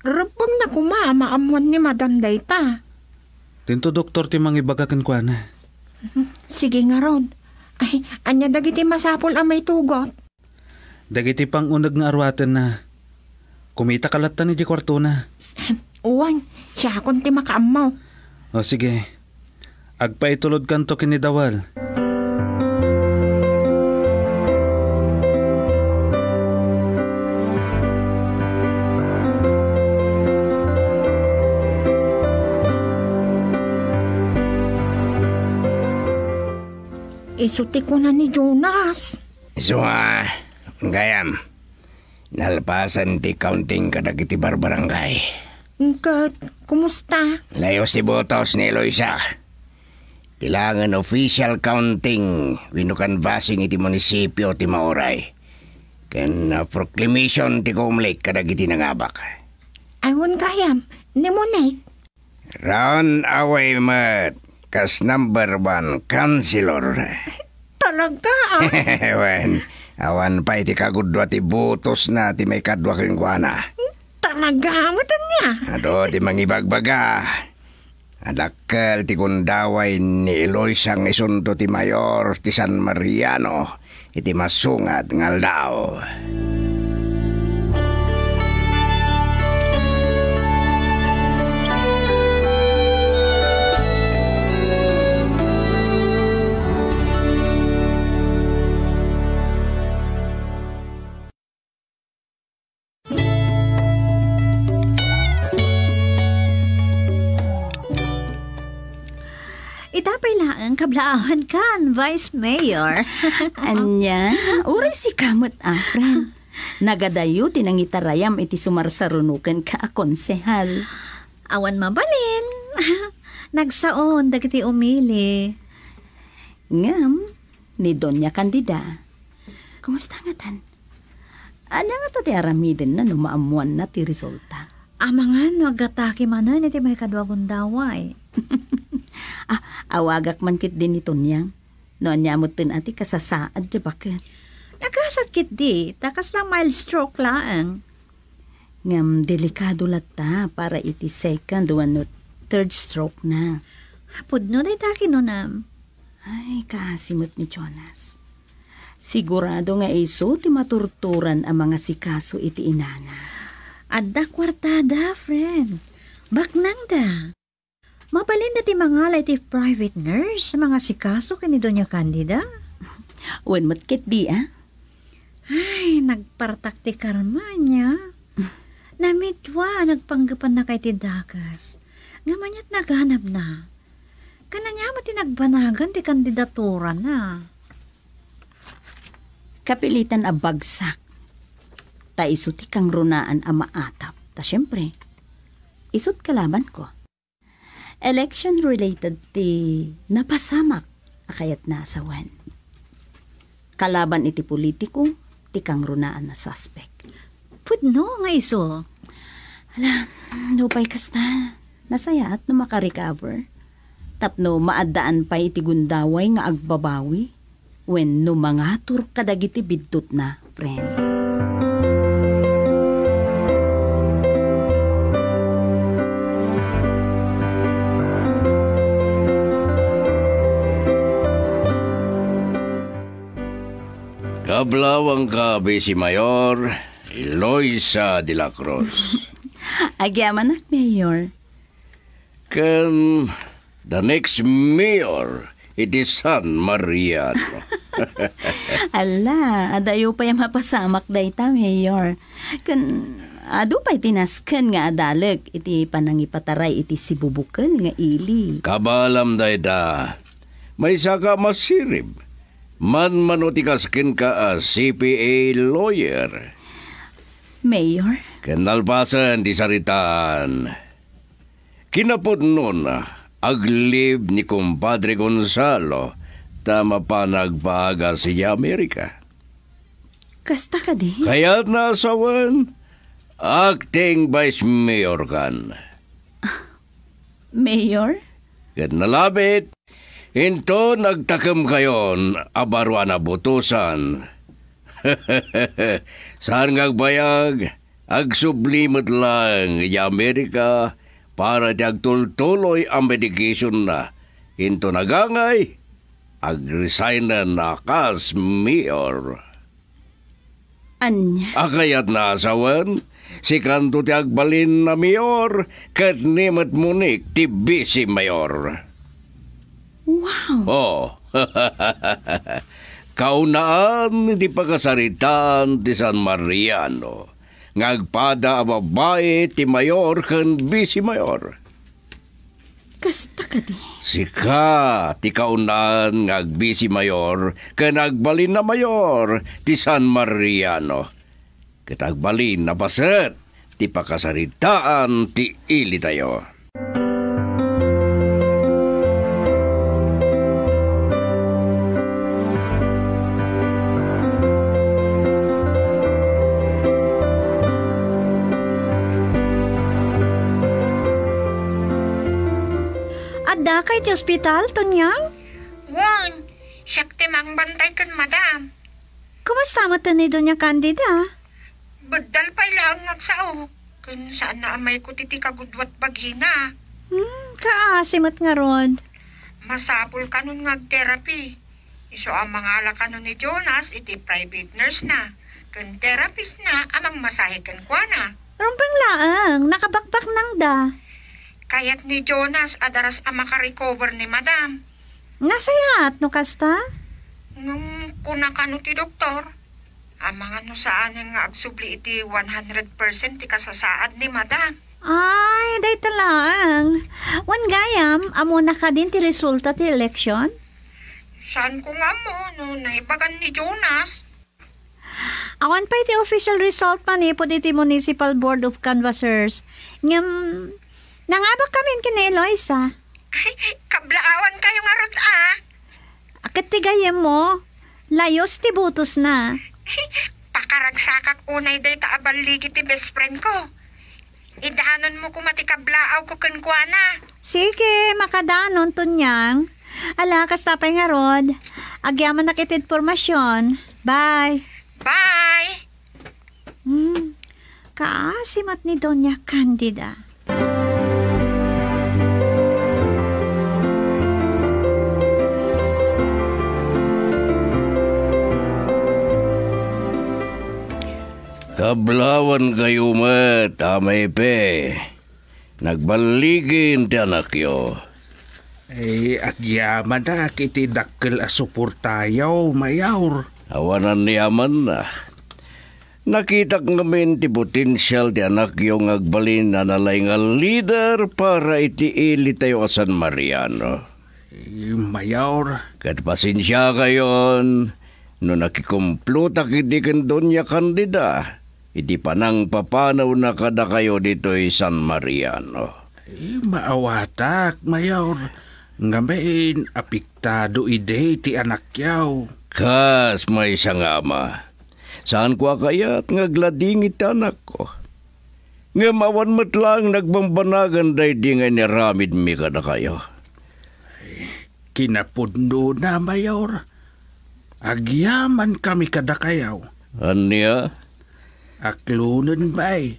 Rebbengna koma a maammoan ni Madam dayta. Dinto doktor ti mangibaga kenkuana. Sige ngarud. Ay, ania dagiti masapul a maitugot? Dagiti panguneg nga aruatenna. Kumitaka lattan idiay kuartona. Wen, siakon ti makaammo. O, sige. Agpaitulodkanto ken ni Dawal. Isu ti kuna ni Jonas. Isu nga, gayam. Nalpasen ti counting kadagiti barbarangay. Ket, kumusta? Layus ti botos ni Eloisa. Ti laengen official counting wenno canvassing iti munisipio ti mauray. Ken, ah, proclamation ti Comelec kadagiti nangabak. Ay, wen gayam, ni Monique? Run away met kas number one counselor. Talaga, ah? Wen, awan pay ti kagudua ti botosna ti maikadua kenkuana. Talaga, met ania? Adu ti mangibagbaga. Adakkel ti gundaway ni Eloisa nga isunto ti mayor ti San Mariano iti masungat nga aldaw. Kablaawan kan, Vice Mayor. Ania, uray sika met, a, friend. Nagadayo ti nangitarayam iti sumarsaruno kenka a konsehal. Awan mabalin. Nagsaon dagiti umili. Ngem, ni Doña Candida, kumusta ngatan? Ania ngata ti aramidenna no maammoanna ti resulta? Amangan no aggataki manen iti maikadua gundaway. Ah, awagak man ketdi ni Tonyang. No ania metten a ti kasasaad ti baket. Nagasat ketdi, ta kasla mild stroke laeng. Ngem delikado latta para iti second wenno third stroke na. Pudno dayta kinunam. Ay, kaasi met ni Jonas. Sigurado nga isu ti maturturan a mangasikaso iti inana. Adda kuartada, friend. Baknangda. Mabalinda ti mangala iti private nurse a mangasikaso ken ni Doña Candida. Wen met ketdi, a? Ay, nagpartak ti karma, ania? Namitua a nagpanggepanna iti dakes. Ngem ania't naganabna? Ken ania met ti nagbanagan ti kandidaturana? Kapilitan a bagsak. Ta isu ti kangrunaan a maatap. Ta siempre, isu't kalabanko. Election-related ti napasamak a kayatna a sawen. Kalaban iti politiko ti kangrunaan a suspek. Pudno nga isu. Ala, nupay kasta, nasayaat no makarecover. Tapno maaddaan pay iti gundaway nga agbabawi. Wenno mangatur kadagiti biddutna, friend. Kablaawanka, Vice Mayor Eloisa de la Cruz. Agyamanak, Mayor. Ken the next mayor iti San Mariano. Ala, adayo pay a mapasamak dayta, Mayor. Ken adu pay ti nasken nga adalek iti panangipataray iti sibubukel nga ili. Kabaelam dayta. Maysaka a masirib. Manmano ti kaskenka a C P A lawyer. Mayor? Ken nalpasen ti saritaan. Kinapudnona, aglib ni Kumpadre Gonzalo ta mapan agpaagas idiay Amerika. Kasta kadi? Kayatna a sawen, acting vice mayor kan. Mayor? Ket nalabit, inton agtakemkayon a baro a nabutosan. Saan nga agbayag, agsubli met laeng idiay Amerika para ti agtultuloy a medicationna. Inton agangay, agresignen a kas mayor. Ania? A kayatna a sawen, sikanto ti agbalin a mayor, ket ni met Monique ti vice mayor. Wow! Oh. Kaunaan ti pakasaritaan ti San Mariano nga agpada a babai ti mayor ken vice mayor. Kasta kadi? Sika ti kaunaan nga agbisi mayor ken agbalin a mayor ti San Mariano. Ket agbalin a paset ti pakasaritaan ti ilitayo. Addaka iti ospital, Tonyang? Wen, siak ti mangbantay ken madam. Kumusta met ni Doña Candida? Beddal pay laeng nga agsao, ken saan a mayko ti, ti kagudua ti bagina. Hmm, kaasi met ngarud. Masapul kanon nga ag-therapy. Isu a mangala kanon ni Jonas iti private nurse na, ken therapist na a mangmasahe kenkuana. Rumbeng laeng, nakabakbaknangda. Kayat ni Jonas a daras a makarecover ni madam. Nasayaat no kasta? Ngem kuna kano ti doktor, amangan no saanen nga agsubli iti one hundred percent ti kasasaad ni madam. Ay, dayta laeng. Wen gayam, ammona kadin ti resulta ti eleksyon? Saanko nga ammo no naibagan ni Jonas. Awan pay ti official result manipud iti Municipal Board of Canvassers. Ngem, nangabak kami ken ni Eloisa. Ay, kablaawan kayo ngarud, a. Ket ti gayyemmo, layus ti botosna. Pakaragsakak unay dayta a balligi ti best friend ko. Idanonmo koma ti kablaawko kenkuana. Sige, makadanon, Tonyang. Ala, kasta pay ngarud. Agyamanak iti impormasion. Bye. Bye. Hmm, kaasi met ni Doña Candida. Kablaawan kayo met, Amay Pe. Nagballigen ti anakyo. Ay, agyamanak iti dakkel a suportayo, Mayor. Awan aniamanna. Nakitak ngamin ti potensial ti anakyo nga agbalin a nalaing a leader para iti ilitayo a San Mariano. Eh, Mayor. Ket pasensiakayon no nakikumplotak idi ken Doña Candida iti panangpapanawna kadakayo ditoy San Mariano. Eh, maawatak, Mayor. Ngamin, apektado idi ti anakyo. Kas maysa nga ama, saanko a kayat nga agladingit ti anakko. Ngem awan met laeng nagbambanagan daydi nga inaramidmi kadakayo. Kinapudnona, Mayor. Agyamankami kadakayo. Ania? Aklonen, bay.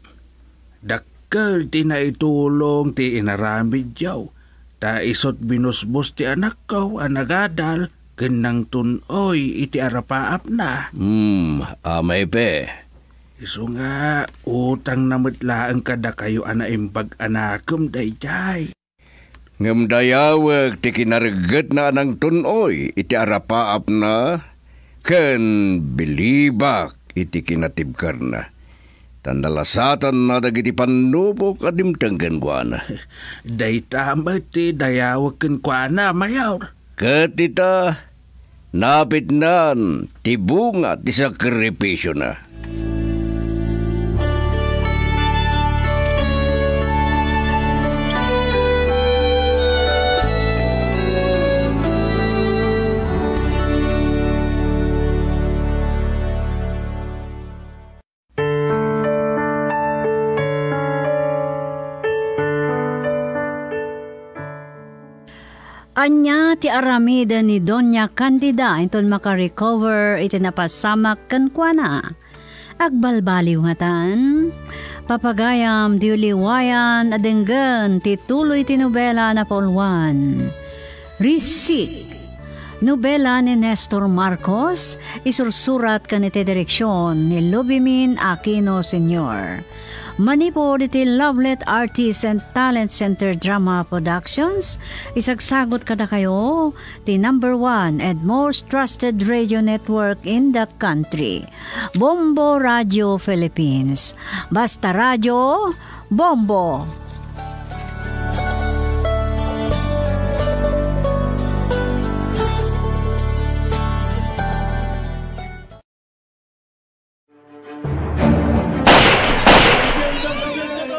Dakkel ti naitulong ti inaramidyo. Ta isut' binusbos ti anakko a nagadal ken nangtun-oy iti arapaapna. Hmm, Amay Pe. Isu nga, utangna met laeng kadakayo a naimbag a nakem daydiay. Ngem dayawek ti kinareggetna a nangtun-oy iti arapaapna ken bilibak iti kinatibkerna. Ta nalasatanna dagiti pannubok a dimteng kenkuana. Dayta met ti dayawek kenkuana, Mayor. Ket ita, napitnan ti bunga ti sakrifisiona. Ania ti aramiden ni Doña Candida inton makarecover iti napasamak kenkuana? Agbalbaliw ngatan, papagayam ti uliwayan a denggen ti tuloy ti nobela a napauluan. Receipt. Nobela ni Nestor Marcos, isursurat ken iti direksion ni Lubimin Aquino Senior. Manipud iti Lovelet Artist and Talent Center Drama Productions, isagsagut kadakayo ti number one and most trusted radio network in the country, Bombo Radio Philippines. Basta Radio, Bombo!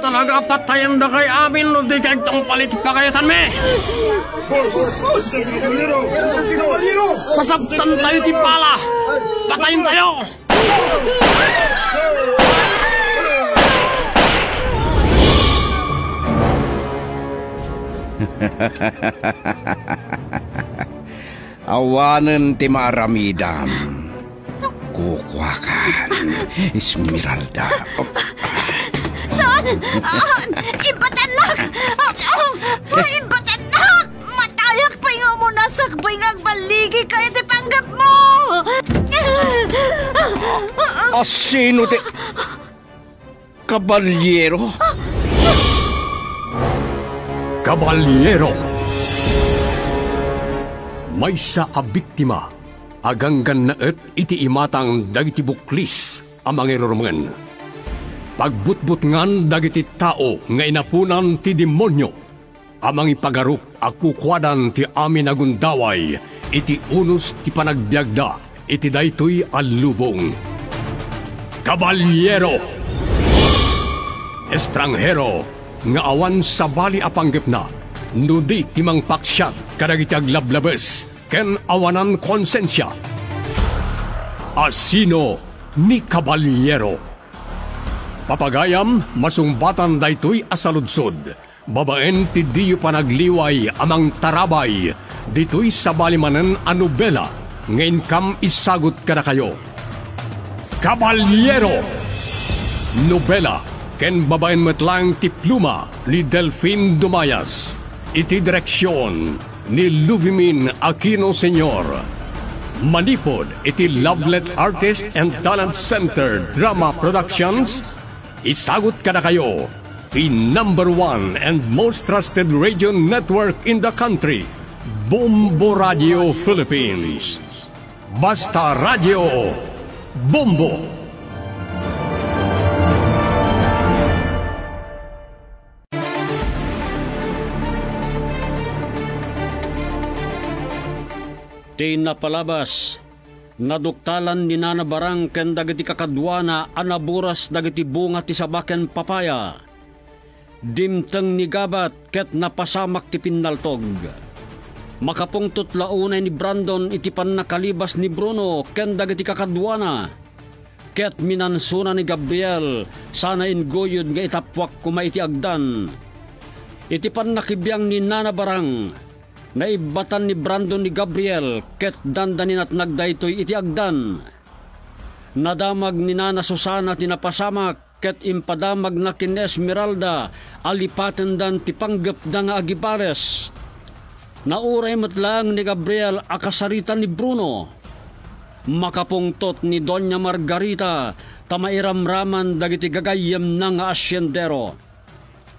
Talaga, patayen dakay amin no di kay tungpal iti pagayatanmi. Pasabtan tayo ti bala. Patayen tayo. Awanen ti maaramidam. Kukuakan, Esmeralda. Saan? Ah, ibatannak! Ah, ah, ibatannak! Matayak pay nga umuna sakbay nga agballigika iti panggepmo! Asino ti Kabalyero? Kabalyero! Maysa a biktima a ganggannaet iti imatang dagiti buklis a mangirurumen. Pagbutbutngan dagiti tao nga inaponan ti demonio. a mangipagarup a kukuadan ti amin a gundaway iti unos ti panagbiagda iti daytoy a lubong. Kabaliero! Estranghero nga awan sabali a panggepna no di ti mangpaksiat kadagiti aglablabes ken awanan konsensia. Asino ni Kabaliero? Papagayam, masungbatan daytoy a saludsod babaen ti diyo panagliway a mangtarabay ditoy sabali manen a nobela nga inkam isagut kadakayo. Kabaliero! Nobela ken babaen met laeng ti pluma ni Delfin Dumayas. Iti direksion ni Luvimin Aquino Senior. Manipud iti Lovelet Artist and Talent Center Drama Productions, isagut kadakayo ti number one and most trusted radio network in the country, Bombo Radio Philippines. Basta Radio Bombo. Ti napalabas, naduktalan ni Nana Barang ken dagiti kakaduana a naburas dagiti bunga ti saba ken papaya. Dimteng ni Gabat ket napasamak ti pinnaltog. Makapungtot la unay ni Brandon iti pannakalibas ni Bruno ken dagiti kakaduana. Ket minansona ni Gabriel sana ingguyod nga itappuak koma iti agdan. Iti pannakibiang ni Nana Barang, naibbatan ni Brandon ni Gabriel ket danda ninatnag daytoy iti agdan. Nadamag ni Nana Susana ti napasamak ket impadamagna ken ni Esmeralda a lipatendan ti panggepda nga agibares. Nauray met laeng ni Gabriel a kasarita ni Bruno. Makapungtot ni Doña Margarita ta mairamraman dagiti gagayyemna nga asiendero.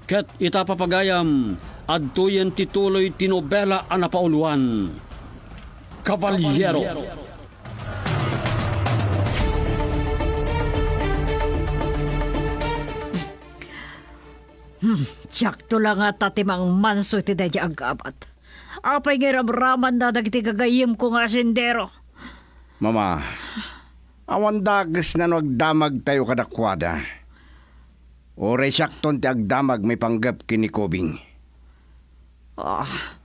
Ket ita, papagayam, adtoyen ti tuloy ti nobela a napauluan. Kabaliero. Hmm, siakto la ngata ti mangmanso iti daydi a gabat. Apay nga iramramanna dagiti gagayyemko nga asiendero? Mama, awan dakesna no agdamagtayo kadakuada. Uray siakton ti agdamag maipanggep ken ni Kobing. Ah,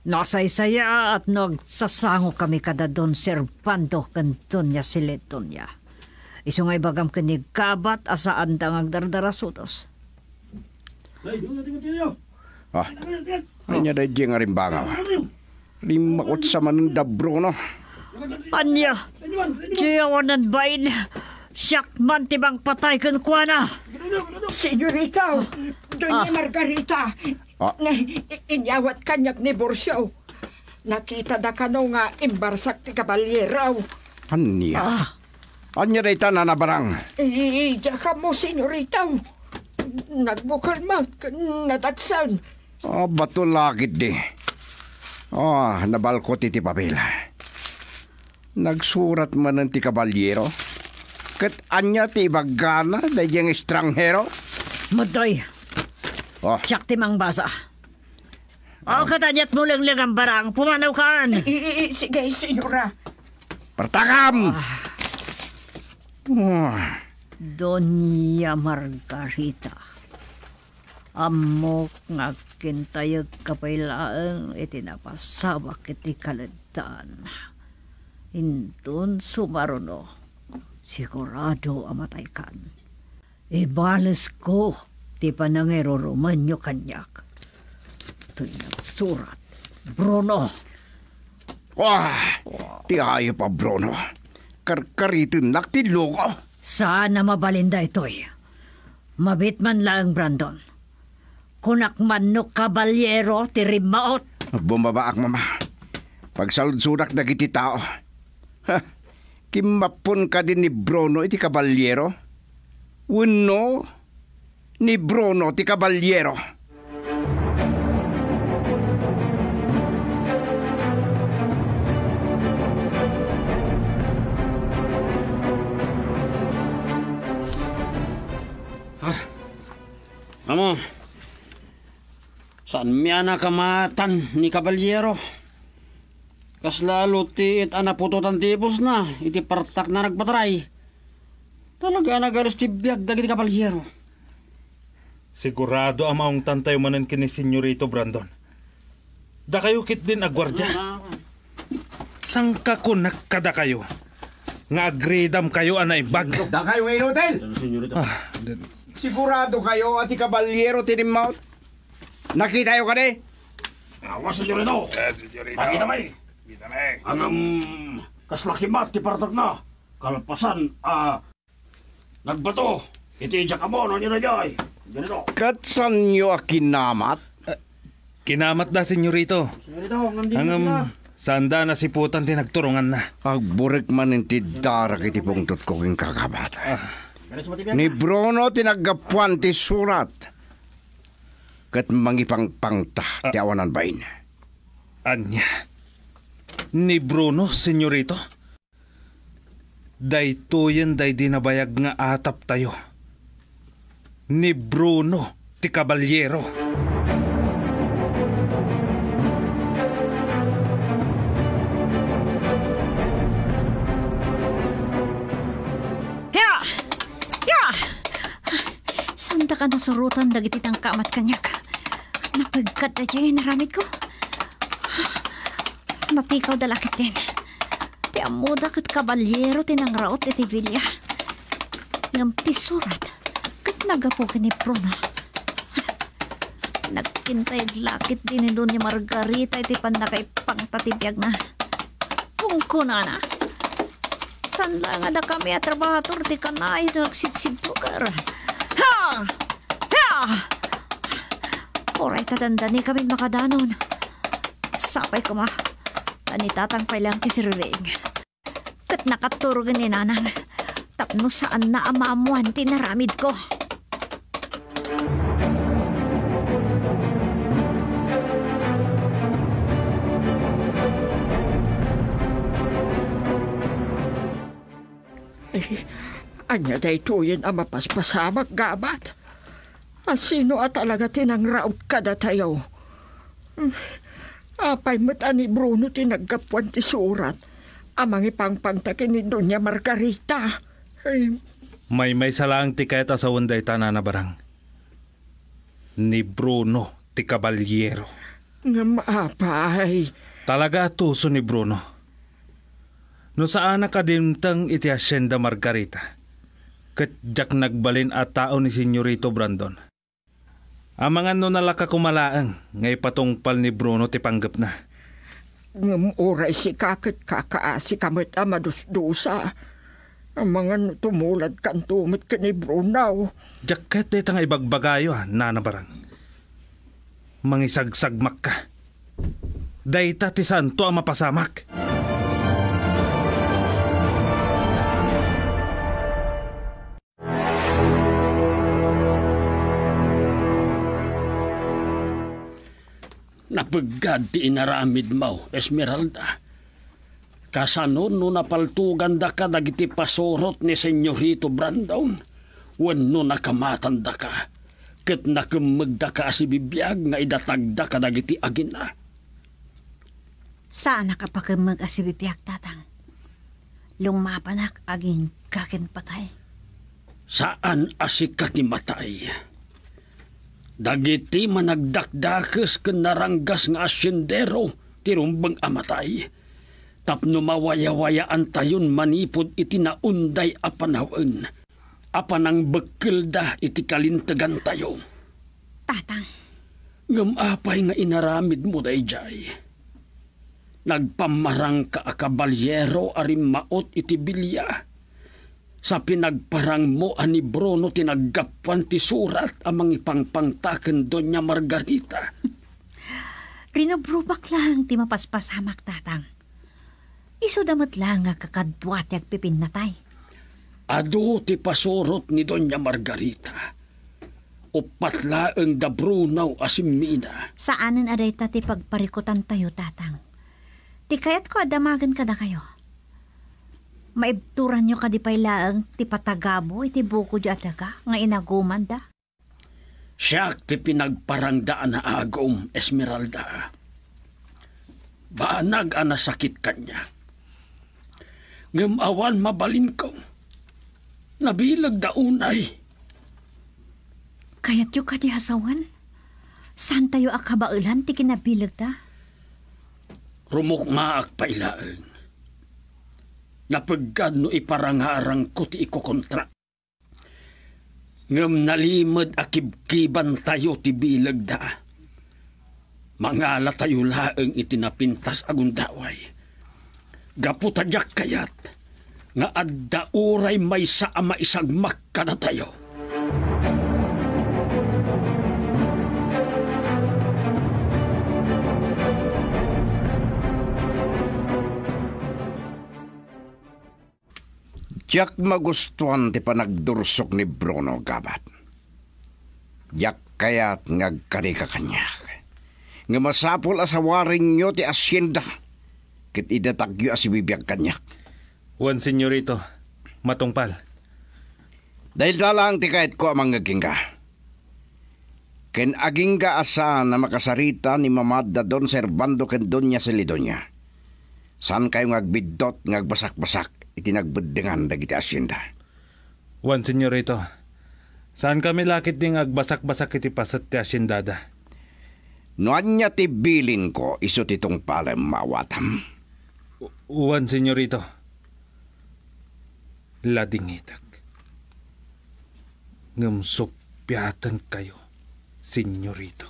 nasaysayaat no agsasangokami kada Don Servando ken Doña Siledonia. Isu nga ibagam ken ni Gabat a saanda nga agdardarasudos. Ah, ania daydi nga rimbangaw? Rimmaot sa manen da Bruno. Ania? Di awanan bain. Siak man ti mangpatay kenkuana. Senyorita, Doña Ah. Margarita, Ah. na, i-, inyawat kaniak ni Borcio. Nakitada kano nga imbarsak ti kabalierow. Ania? Ah. Ania dayta, Nana Barang? I-, diak ammo, senyorita. Nagbukel met, nadaksan. Ah, bato la ketdi. Ah, nabalko ti, ti papel. Nagsurat manen ti kabaliero. Ket ania ti ibaggana daydi nga estranghero? Madtoy. Oh. Siak ti mangbasa. Oh, ket aniat mo lenglengan, Barang? Pumanawkan. I, i, i, sige, senyora. Partakam! Ah. Ah. Doña Margarita. Ammok nga agkintayegka pay laeng iti napasabak iti kaledtan. Inton sumaruno, sigurado a mataykan. Ibalesko ti panangirurumenyo kaniak. Toy nagsurat, Bruno. Ah, ti ayup a Bruno. Karkaritennak ti loko. Saan a mabalin daytoy. Mabit man laeng, Brandon. Kunak man no kabaliero ti rimmaot. Bumabaak, Mama. Pagsaludsodak dagiti tao. Ha, kimmapon kadi ni Bruno iti kabaliero? Wenno ni Bruno ti kabaliero? Ah. Amo, Saanmi a nakamatan ni Kaballero. Kasla a lutiit a naputotan ti ibusna iti partakna nagpataray. Talaga a nagalis ti biag dagiti Kaballero. Sigurado a maungtantayo manen ken ni Senyorito Brandon. Dakayo ketdin a guardia. Saan ka kunak kadakayo nga agridamkayo a naimbag? Dakayo nga inutil! Ah, di- Sigurado kayo a ti Kaballero ti nimmaut? Nakitayo kadi? Awa, Senyorito. Eh, Senyorito. Makita mi. Kita mi. Ngem, kasla kimat ti partakna. Kalpasan a nagbato iti diak ammo no ania daydiay. Senyorito. Ket saanyo a kinamat? Eh, kinamatda, Senyorito. Senyorito, ngem di Ngem, saan da nasiputan ti nagturonganna. Agburek manen ti darak iti pungtotko ken kakabata. Ah. Ni Bruno ti naggapuan ti surat. Ket mangipangpangta ti awanan bain. Ania? Ni Bruno, Senyorito? Daytoyen daydi nabayag nga ataptayo. Ni Bruno ti Kaballero. Ya! Ya! Saandaka nasurotan dagiti tangka a mat kaniak. Napegkat daydiay inaramidko. Matikawda la ketdin. Ti ammoda ket Kaballero ti nangraut iti bilia. Ngem ti surat ket naggapu ken ni Bruno. Nagkintayag la ketdi ni Doña Margarita iti pannakaipangta ti biagna. Kunkunana, saan la nga dakami a trabahador ti kanayon nga agsidsidtugar. Ha! Ha! Uray ta dandanikami makadanon. Sapay koma ta ni Tatang pay laeng ti sirbing. Ket nakaturogen ni Nanang tapno saanna a maammoan ti inaramidko. Ay, ania daytoyen a mapaspasamak, Gabat? A sino a talaga ti nangraut kadatayo? Hmm, apay met a ni Bruno ti naggapuan ti surat a mangipangpangta ken ni Doña Margarita? Ay. Maymaysa laeng ti kayat a sawen dayta, Nana Barang. Ni Bruno ti Kaballero. Ngem apay? Talaga a tuso ni Bruno. No saanak a dimteng iti Hacienda Margarita, ket diak nagbalin a tao ni Senyorito Brandon. Amangan no nalaka koma laeng nga ipatungpal ni Bruno ti panggepna. Ngem uray sika ket kakaasika met a madusdusa. Amangan no tumuladkanto met ken ni Bruno. Diak kayat dayta nga ibagbagayo, a, Nana Barang. Mangisagsagmakka. Dayta ti saanto a mapasamak. Napeggad ti inaramidmo, Esmeralda. Kasano no napaltogandaka dagiti pasurot ni Senyorito Brandon wenno nakamatandaka ket nakemmegdaka a sibibiag nga idatagda kadagiti agina? Saanak a pakemmeg a sibibiag, Tatang. Lumabanak agingga ken patay. Saan a sika ti matay. Dagiti managdakdakes ken naranggas nga hasiendero ti rumbeng a matay, tapno mawayawayaantayon manipud iti naunday a panawen a panangbekkelda iti kalintegantayo. Tatang. Ngem apay nga inaramidmo daydiay? Nagpammarangka a kabalyero a rimmaot iti bilia. Sa pinagparangmo a ni Bruno ti naggapuan ti surat a mangipangpangta ken Doña Margarita. Rinubrubak laeng ti mapaspasamak, Tatang. Isuda met laeng nga kakadua ti agpipinnatay. Adu ti pasurot ni Doña Margarita. Uppat laeng da Bruno a simmina. Saanen a dayta ti pagparikutantayo, Tatang. Ti kayatko a damagen kadakayo. Maibturanyo kadi pay laeng ti patagabo iti bukodyo a daga nga inagumanda? Siak ti pinagparangda a naagum, Esmeralda. Banag a nasakit kaniak. Ngem awan mabalinko. Nabilegda unay. Kayatyo kadi a sawen? Saantayo a kabaelan ti kinabilegda? Rumukmaak pay laeng. Napeggad no iparangarangko ti ikokontra. Ngem nalimed a kibkibantayo ti bilegda. Mangalatayo laeng iti napintas a gundaway. Gapu ta diak kayat nga adda uray maysa a maisagmak kadatayo. Diak magustuan ti panagdursok ni Bruno, Gabat. Diak kayat nga agkarika kaniak. Nga masapul a sawarenyo ti asienda ket idatagyo a sibibiag kaniak. Wen, Senyorito, matungpal. Dayta laeng ti kayatko a mangngeg kenka. Ken agingga a saan a makasarita ni Mamad da Don Servando ken Doña Celidonia. Saankayo nga agbiddut nga agbasakbasak iti nagbeddengan dagiti asienda. Wen, Senyorito, saankami la ketdi nga agbasakbasak iti paset ti asiendada. No ania ti bilinko, isu ti tungpalem, maawatam. Wen, Senyorito. Ladingitek. Ngem suppiatenkayo, Senyorito.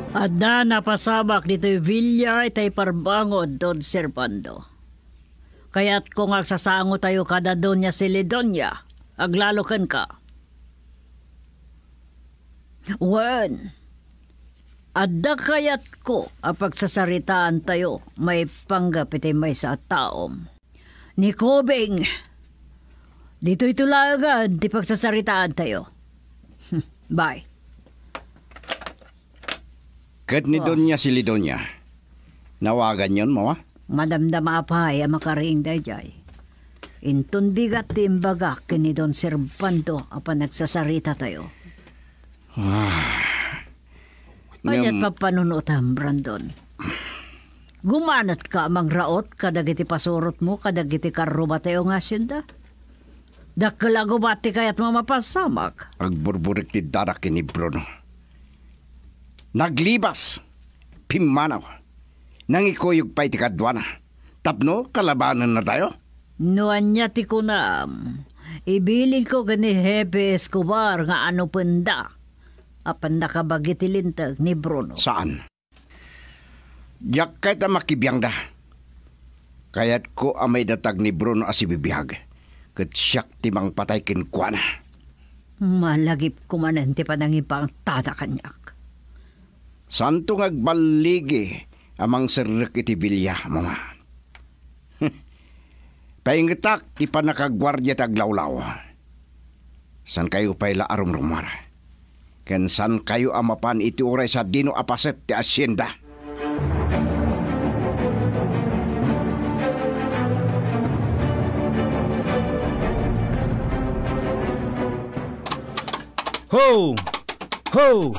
Adda napasamak ditoy villa iti parbangod, Don Servando. Kayatko nga agsasangotayo kada Doña Celidonia, aglalo kenka. Wen, adda kayatko a pagsasaritaantayo maipanggep iti maysa a taom. Ni Kubing, ditoyto laengen ti pagsasaritaantayo. Bye. Ket ni Doña Celidonia, nawaganyon, Mama? Madamdama pay a makariing daydiay. Inton bigat ti imbagak ken ni Don Servando a panagsasaritatayo. Ah. Ania ti pampanunotam, Brandon? Gumanetka a mangraot kadagiti pasurotmo kadagiti karrubatayo nga hacienda? Dakkel a gubat ti kayatmo a mapasamak. Agburburik ti darak ken ni Bruno. Naglibas, pimmanaw, nangikuyog pay ti kaduana tapno kalabanennatayo. No ania ti kunam, ibilinko ken ni Hepe Escobar nga anupenda a pannakabagi ti linteg ni Bruno. Saan? Diak kayat a makibiangda. Kayatko a maidatag ni Bruno a sibibiag, ket siak ti mangpatay kenkuana. Malagipko manen ti panangipangtada kaniak. Saanto nga agballigi a mangserrek iti villa, Mama. Paingetak ti pannakaguardia ti aglawlaw. Saankayo pay la a rumrumuar. Ken saankayo a mapan iti uray sadino a paset ti hacienda. Ho! Ho!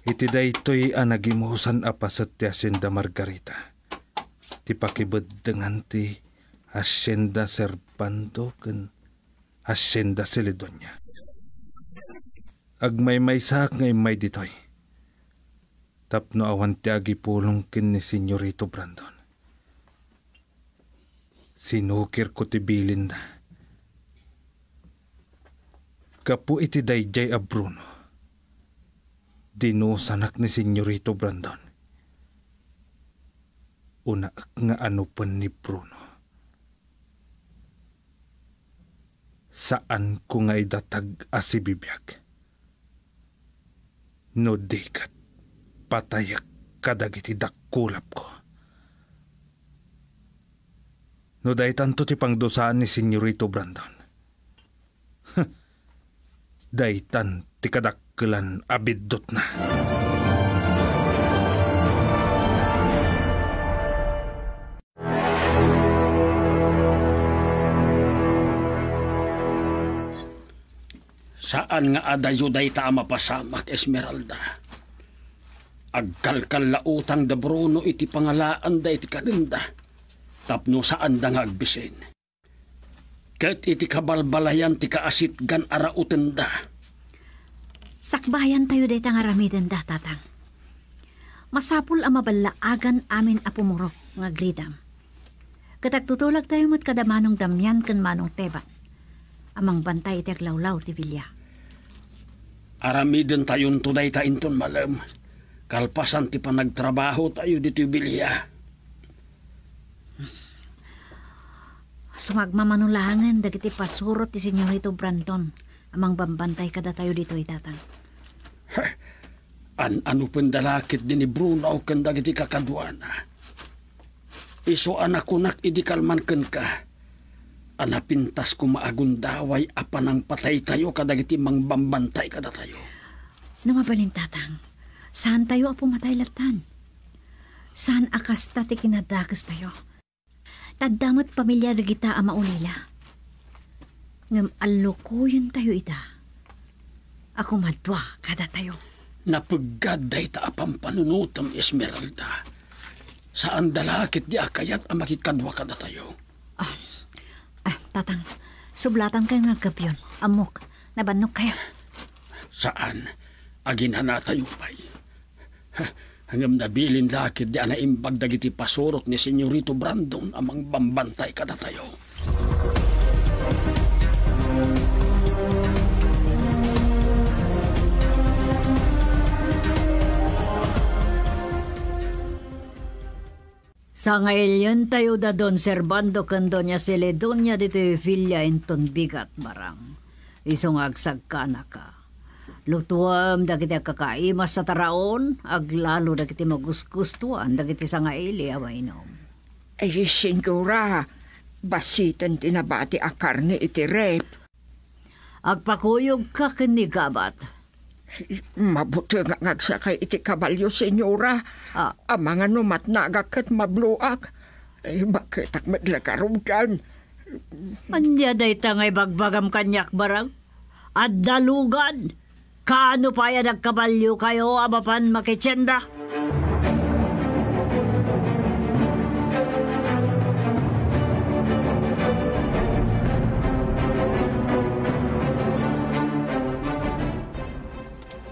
Iti daytoy a nagimusan a paset ti Hacienda Margarita, ti pakibeddengan ti Hacienda Servando ken Hacienda Celidonia. Agmaymaysaak nga immay ditoy tapno awan ti agipulong ken ni Senyorito Brandon. Sinukirko ti bilinda. Gapu iti daydiay a Bruno, dinusanak ni Senyorito Brandon. Unaek nga anupen ni Bruno. Saanko nga idatag a sibibiag. No di ket, patayek kadagiti dakkulapko. No daytanto ti pangdusaan ni Senyorito Brandon, daytan ti kadakkelan a biddutna. Saan nga adayo dayta a mapasamak, Esmeralda. Agkalkallautang da Bruno iti pangalaanda iti kanenda tapno saanda nga agbisin. Ket iti kabalbalayan ti kaasitgan a rautenda. Sakbayantayo dayta nga aramidenda, Tatang. Masapul a maballaagan amin a pumurok nga agridam. Ket agtutulagtayo met kada Manong Damian ken Manong Teban a mangbantay iti aglawlaw ti bilia. Aramidentayonto dayta inton malem, kalpasan ti panagtrabahotayo ditoy bilia. Sumagmamano laengen dagiti pasurot ti Senyorito Brandon a mangbambantay kadatayo ditoy, Tatang. An-anupenda la ketdi ni Bruno ken dagiti kakaduana. Isu a nakunak idi kalman kenka a napintas koma a gundaway a panangpataytayo kadagiti mangbambantay kadatayo. No mabalin, Tatang, saantayo a pumatay lattan. Saan a kasta ti kinadakestayo. Tadda met pamilia dagita a maulila. Ngem allukoyentayo ida a kumadua kadatayo. Napeggad dayta a pampanunotem, Esmeralda. Saanda la ketdi a kayat a makikadua kadatayo. Ah, ah, Tatang, sublatankayo nga aggabion. Ammok, nabannogkayo. Saan, aginanatayo pay. Ngem nabilin la ketdi a naimbag dagiti pasurot ni Senyorito Brandon a mangbambantay kadatayo. Sangailientayo da Don Servando ken Doña Celedonia ditoy bilia inton bigat, Barang. Isu nga agsagkanaka. Lutuem dagiti agkakaimas a taraon, aglalo dagiti magusgustoan dagiti sangaili a mainom. Ay, senyora, basiten ti nabati a karne iti ref. Agpakuyogka ken ni Gabat. Mabuteng nga agsakay iti kabalio, senyora. Ah. Amangan no matnagak ket mabloak. Ay, baketak met la garuden. Ania dayta nga ibagbagam kaniak, Barang? Adda lugad! Kaano pay a nagkabaliokayo a mapan makitienda?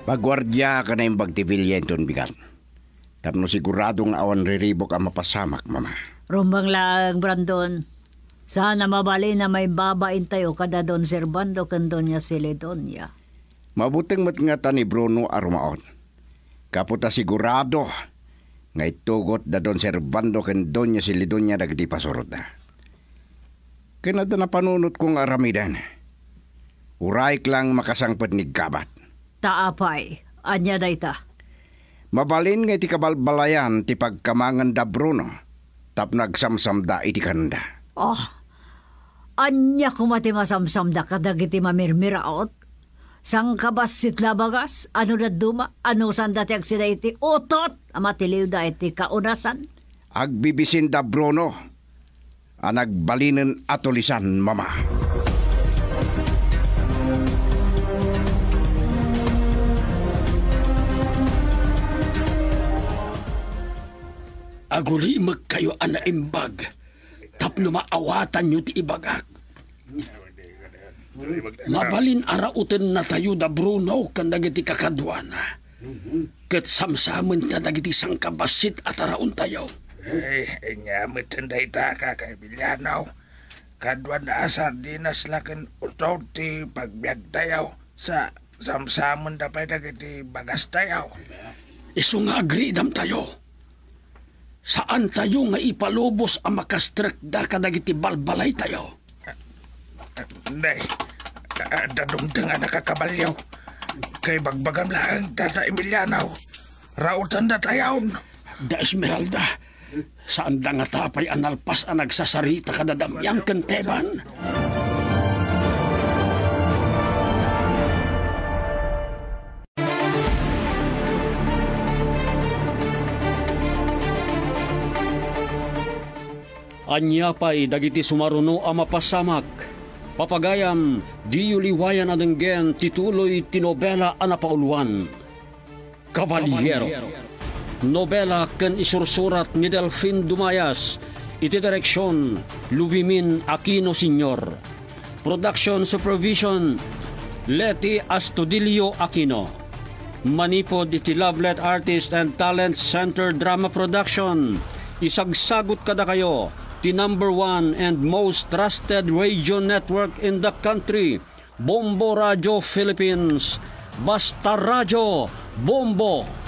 Paguardia ken naimbag ti bilia inton bigat. Tapno sigurado nga awan riribuk a mapasamak, Mama. Rumbeng laeng, Brandon. Saan a mabalin a maibabaintayo kada Don Servando ken Doña Celedonia. Mabuteng met ngata ni Bruno a rumaut. Gapu ta sigurado nga itugot da Don Servando ken Doña Celedonia dagiti pasurotda. Ken adda napanunotko nga aramiden. Urayek lang makasangpet ni Gabat. Ta apay, ania dayta? Mabalin nga iti kabalbalayan ti pagkamangan da Bruno tapno agsamsamda iti kanenda. Oh, ania koma ti masamsamda kadagiti mamirmiraot? Sangkabassit la bagas, ano dadduma, ano sanda ti agsida iti utot a matiliwda iti kaunasan? Agbibisin da Bruno a nagbalinen a tulisan, Mama. Agulimekkayo a naimbag tapno maawatanyo ti ibagak. Mabalin a rautennatayo da Bruno ken dagiti kakaduana. Ket samsamenta dagiti sangkabassit a taraontayo. Ay, ania metten dayta, Kaka Emiliano? Kaduana a sardinas la ken utot ti pagbiagtayo. Sa, samsamenda pay dagiti bagastayo. Isu nga agridamtayo. Saantayo nga ipalubos a makastrekda kadagiti balbalaytayo. Nay, adda dumteng a nakakabalio. Kaibagbagam laeng, Tata Emiliano. Rautendatayon. Da Esmeralda, saanda ngata pay a nalpas a nagsasarita kada Damian ken Teban. Ania pay dagiti sumaruno a mapasamak? Papagayam, diyo liwayan a denggen ti tuloy ti nobela a napauluan, Caballero. Nobela ken isursurat ni Delfin Dumayas, iti direksion, Luvimin Aquino Senior. Production supervision, Leti Astudillo Aquino. Manipud iti Lovelet Artist and Talent Center Drama Production, isagsagut kadakayo ti number one and most trusted radio network in the country, Bombo Radio Philippines. Basta Radio Bombo!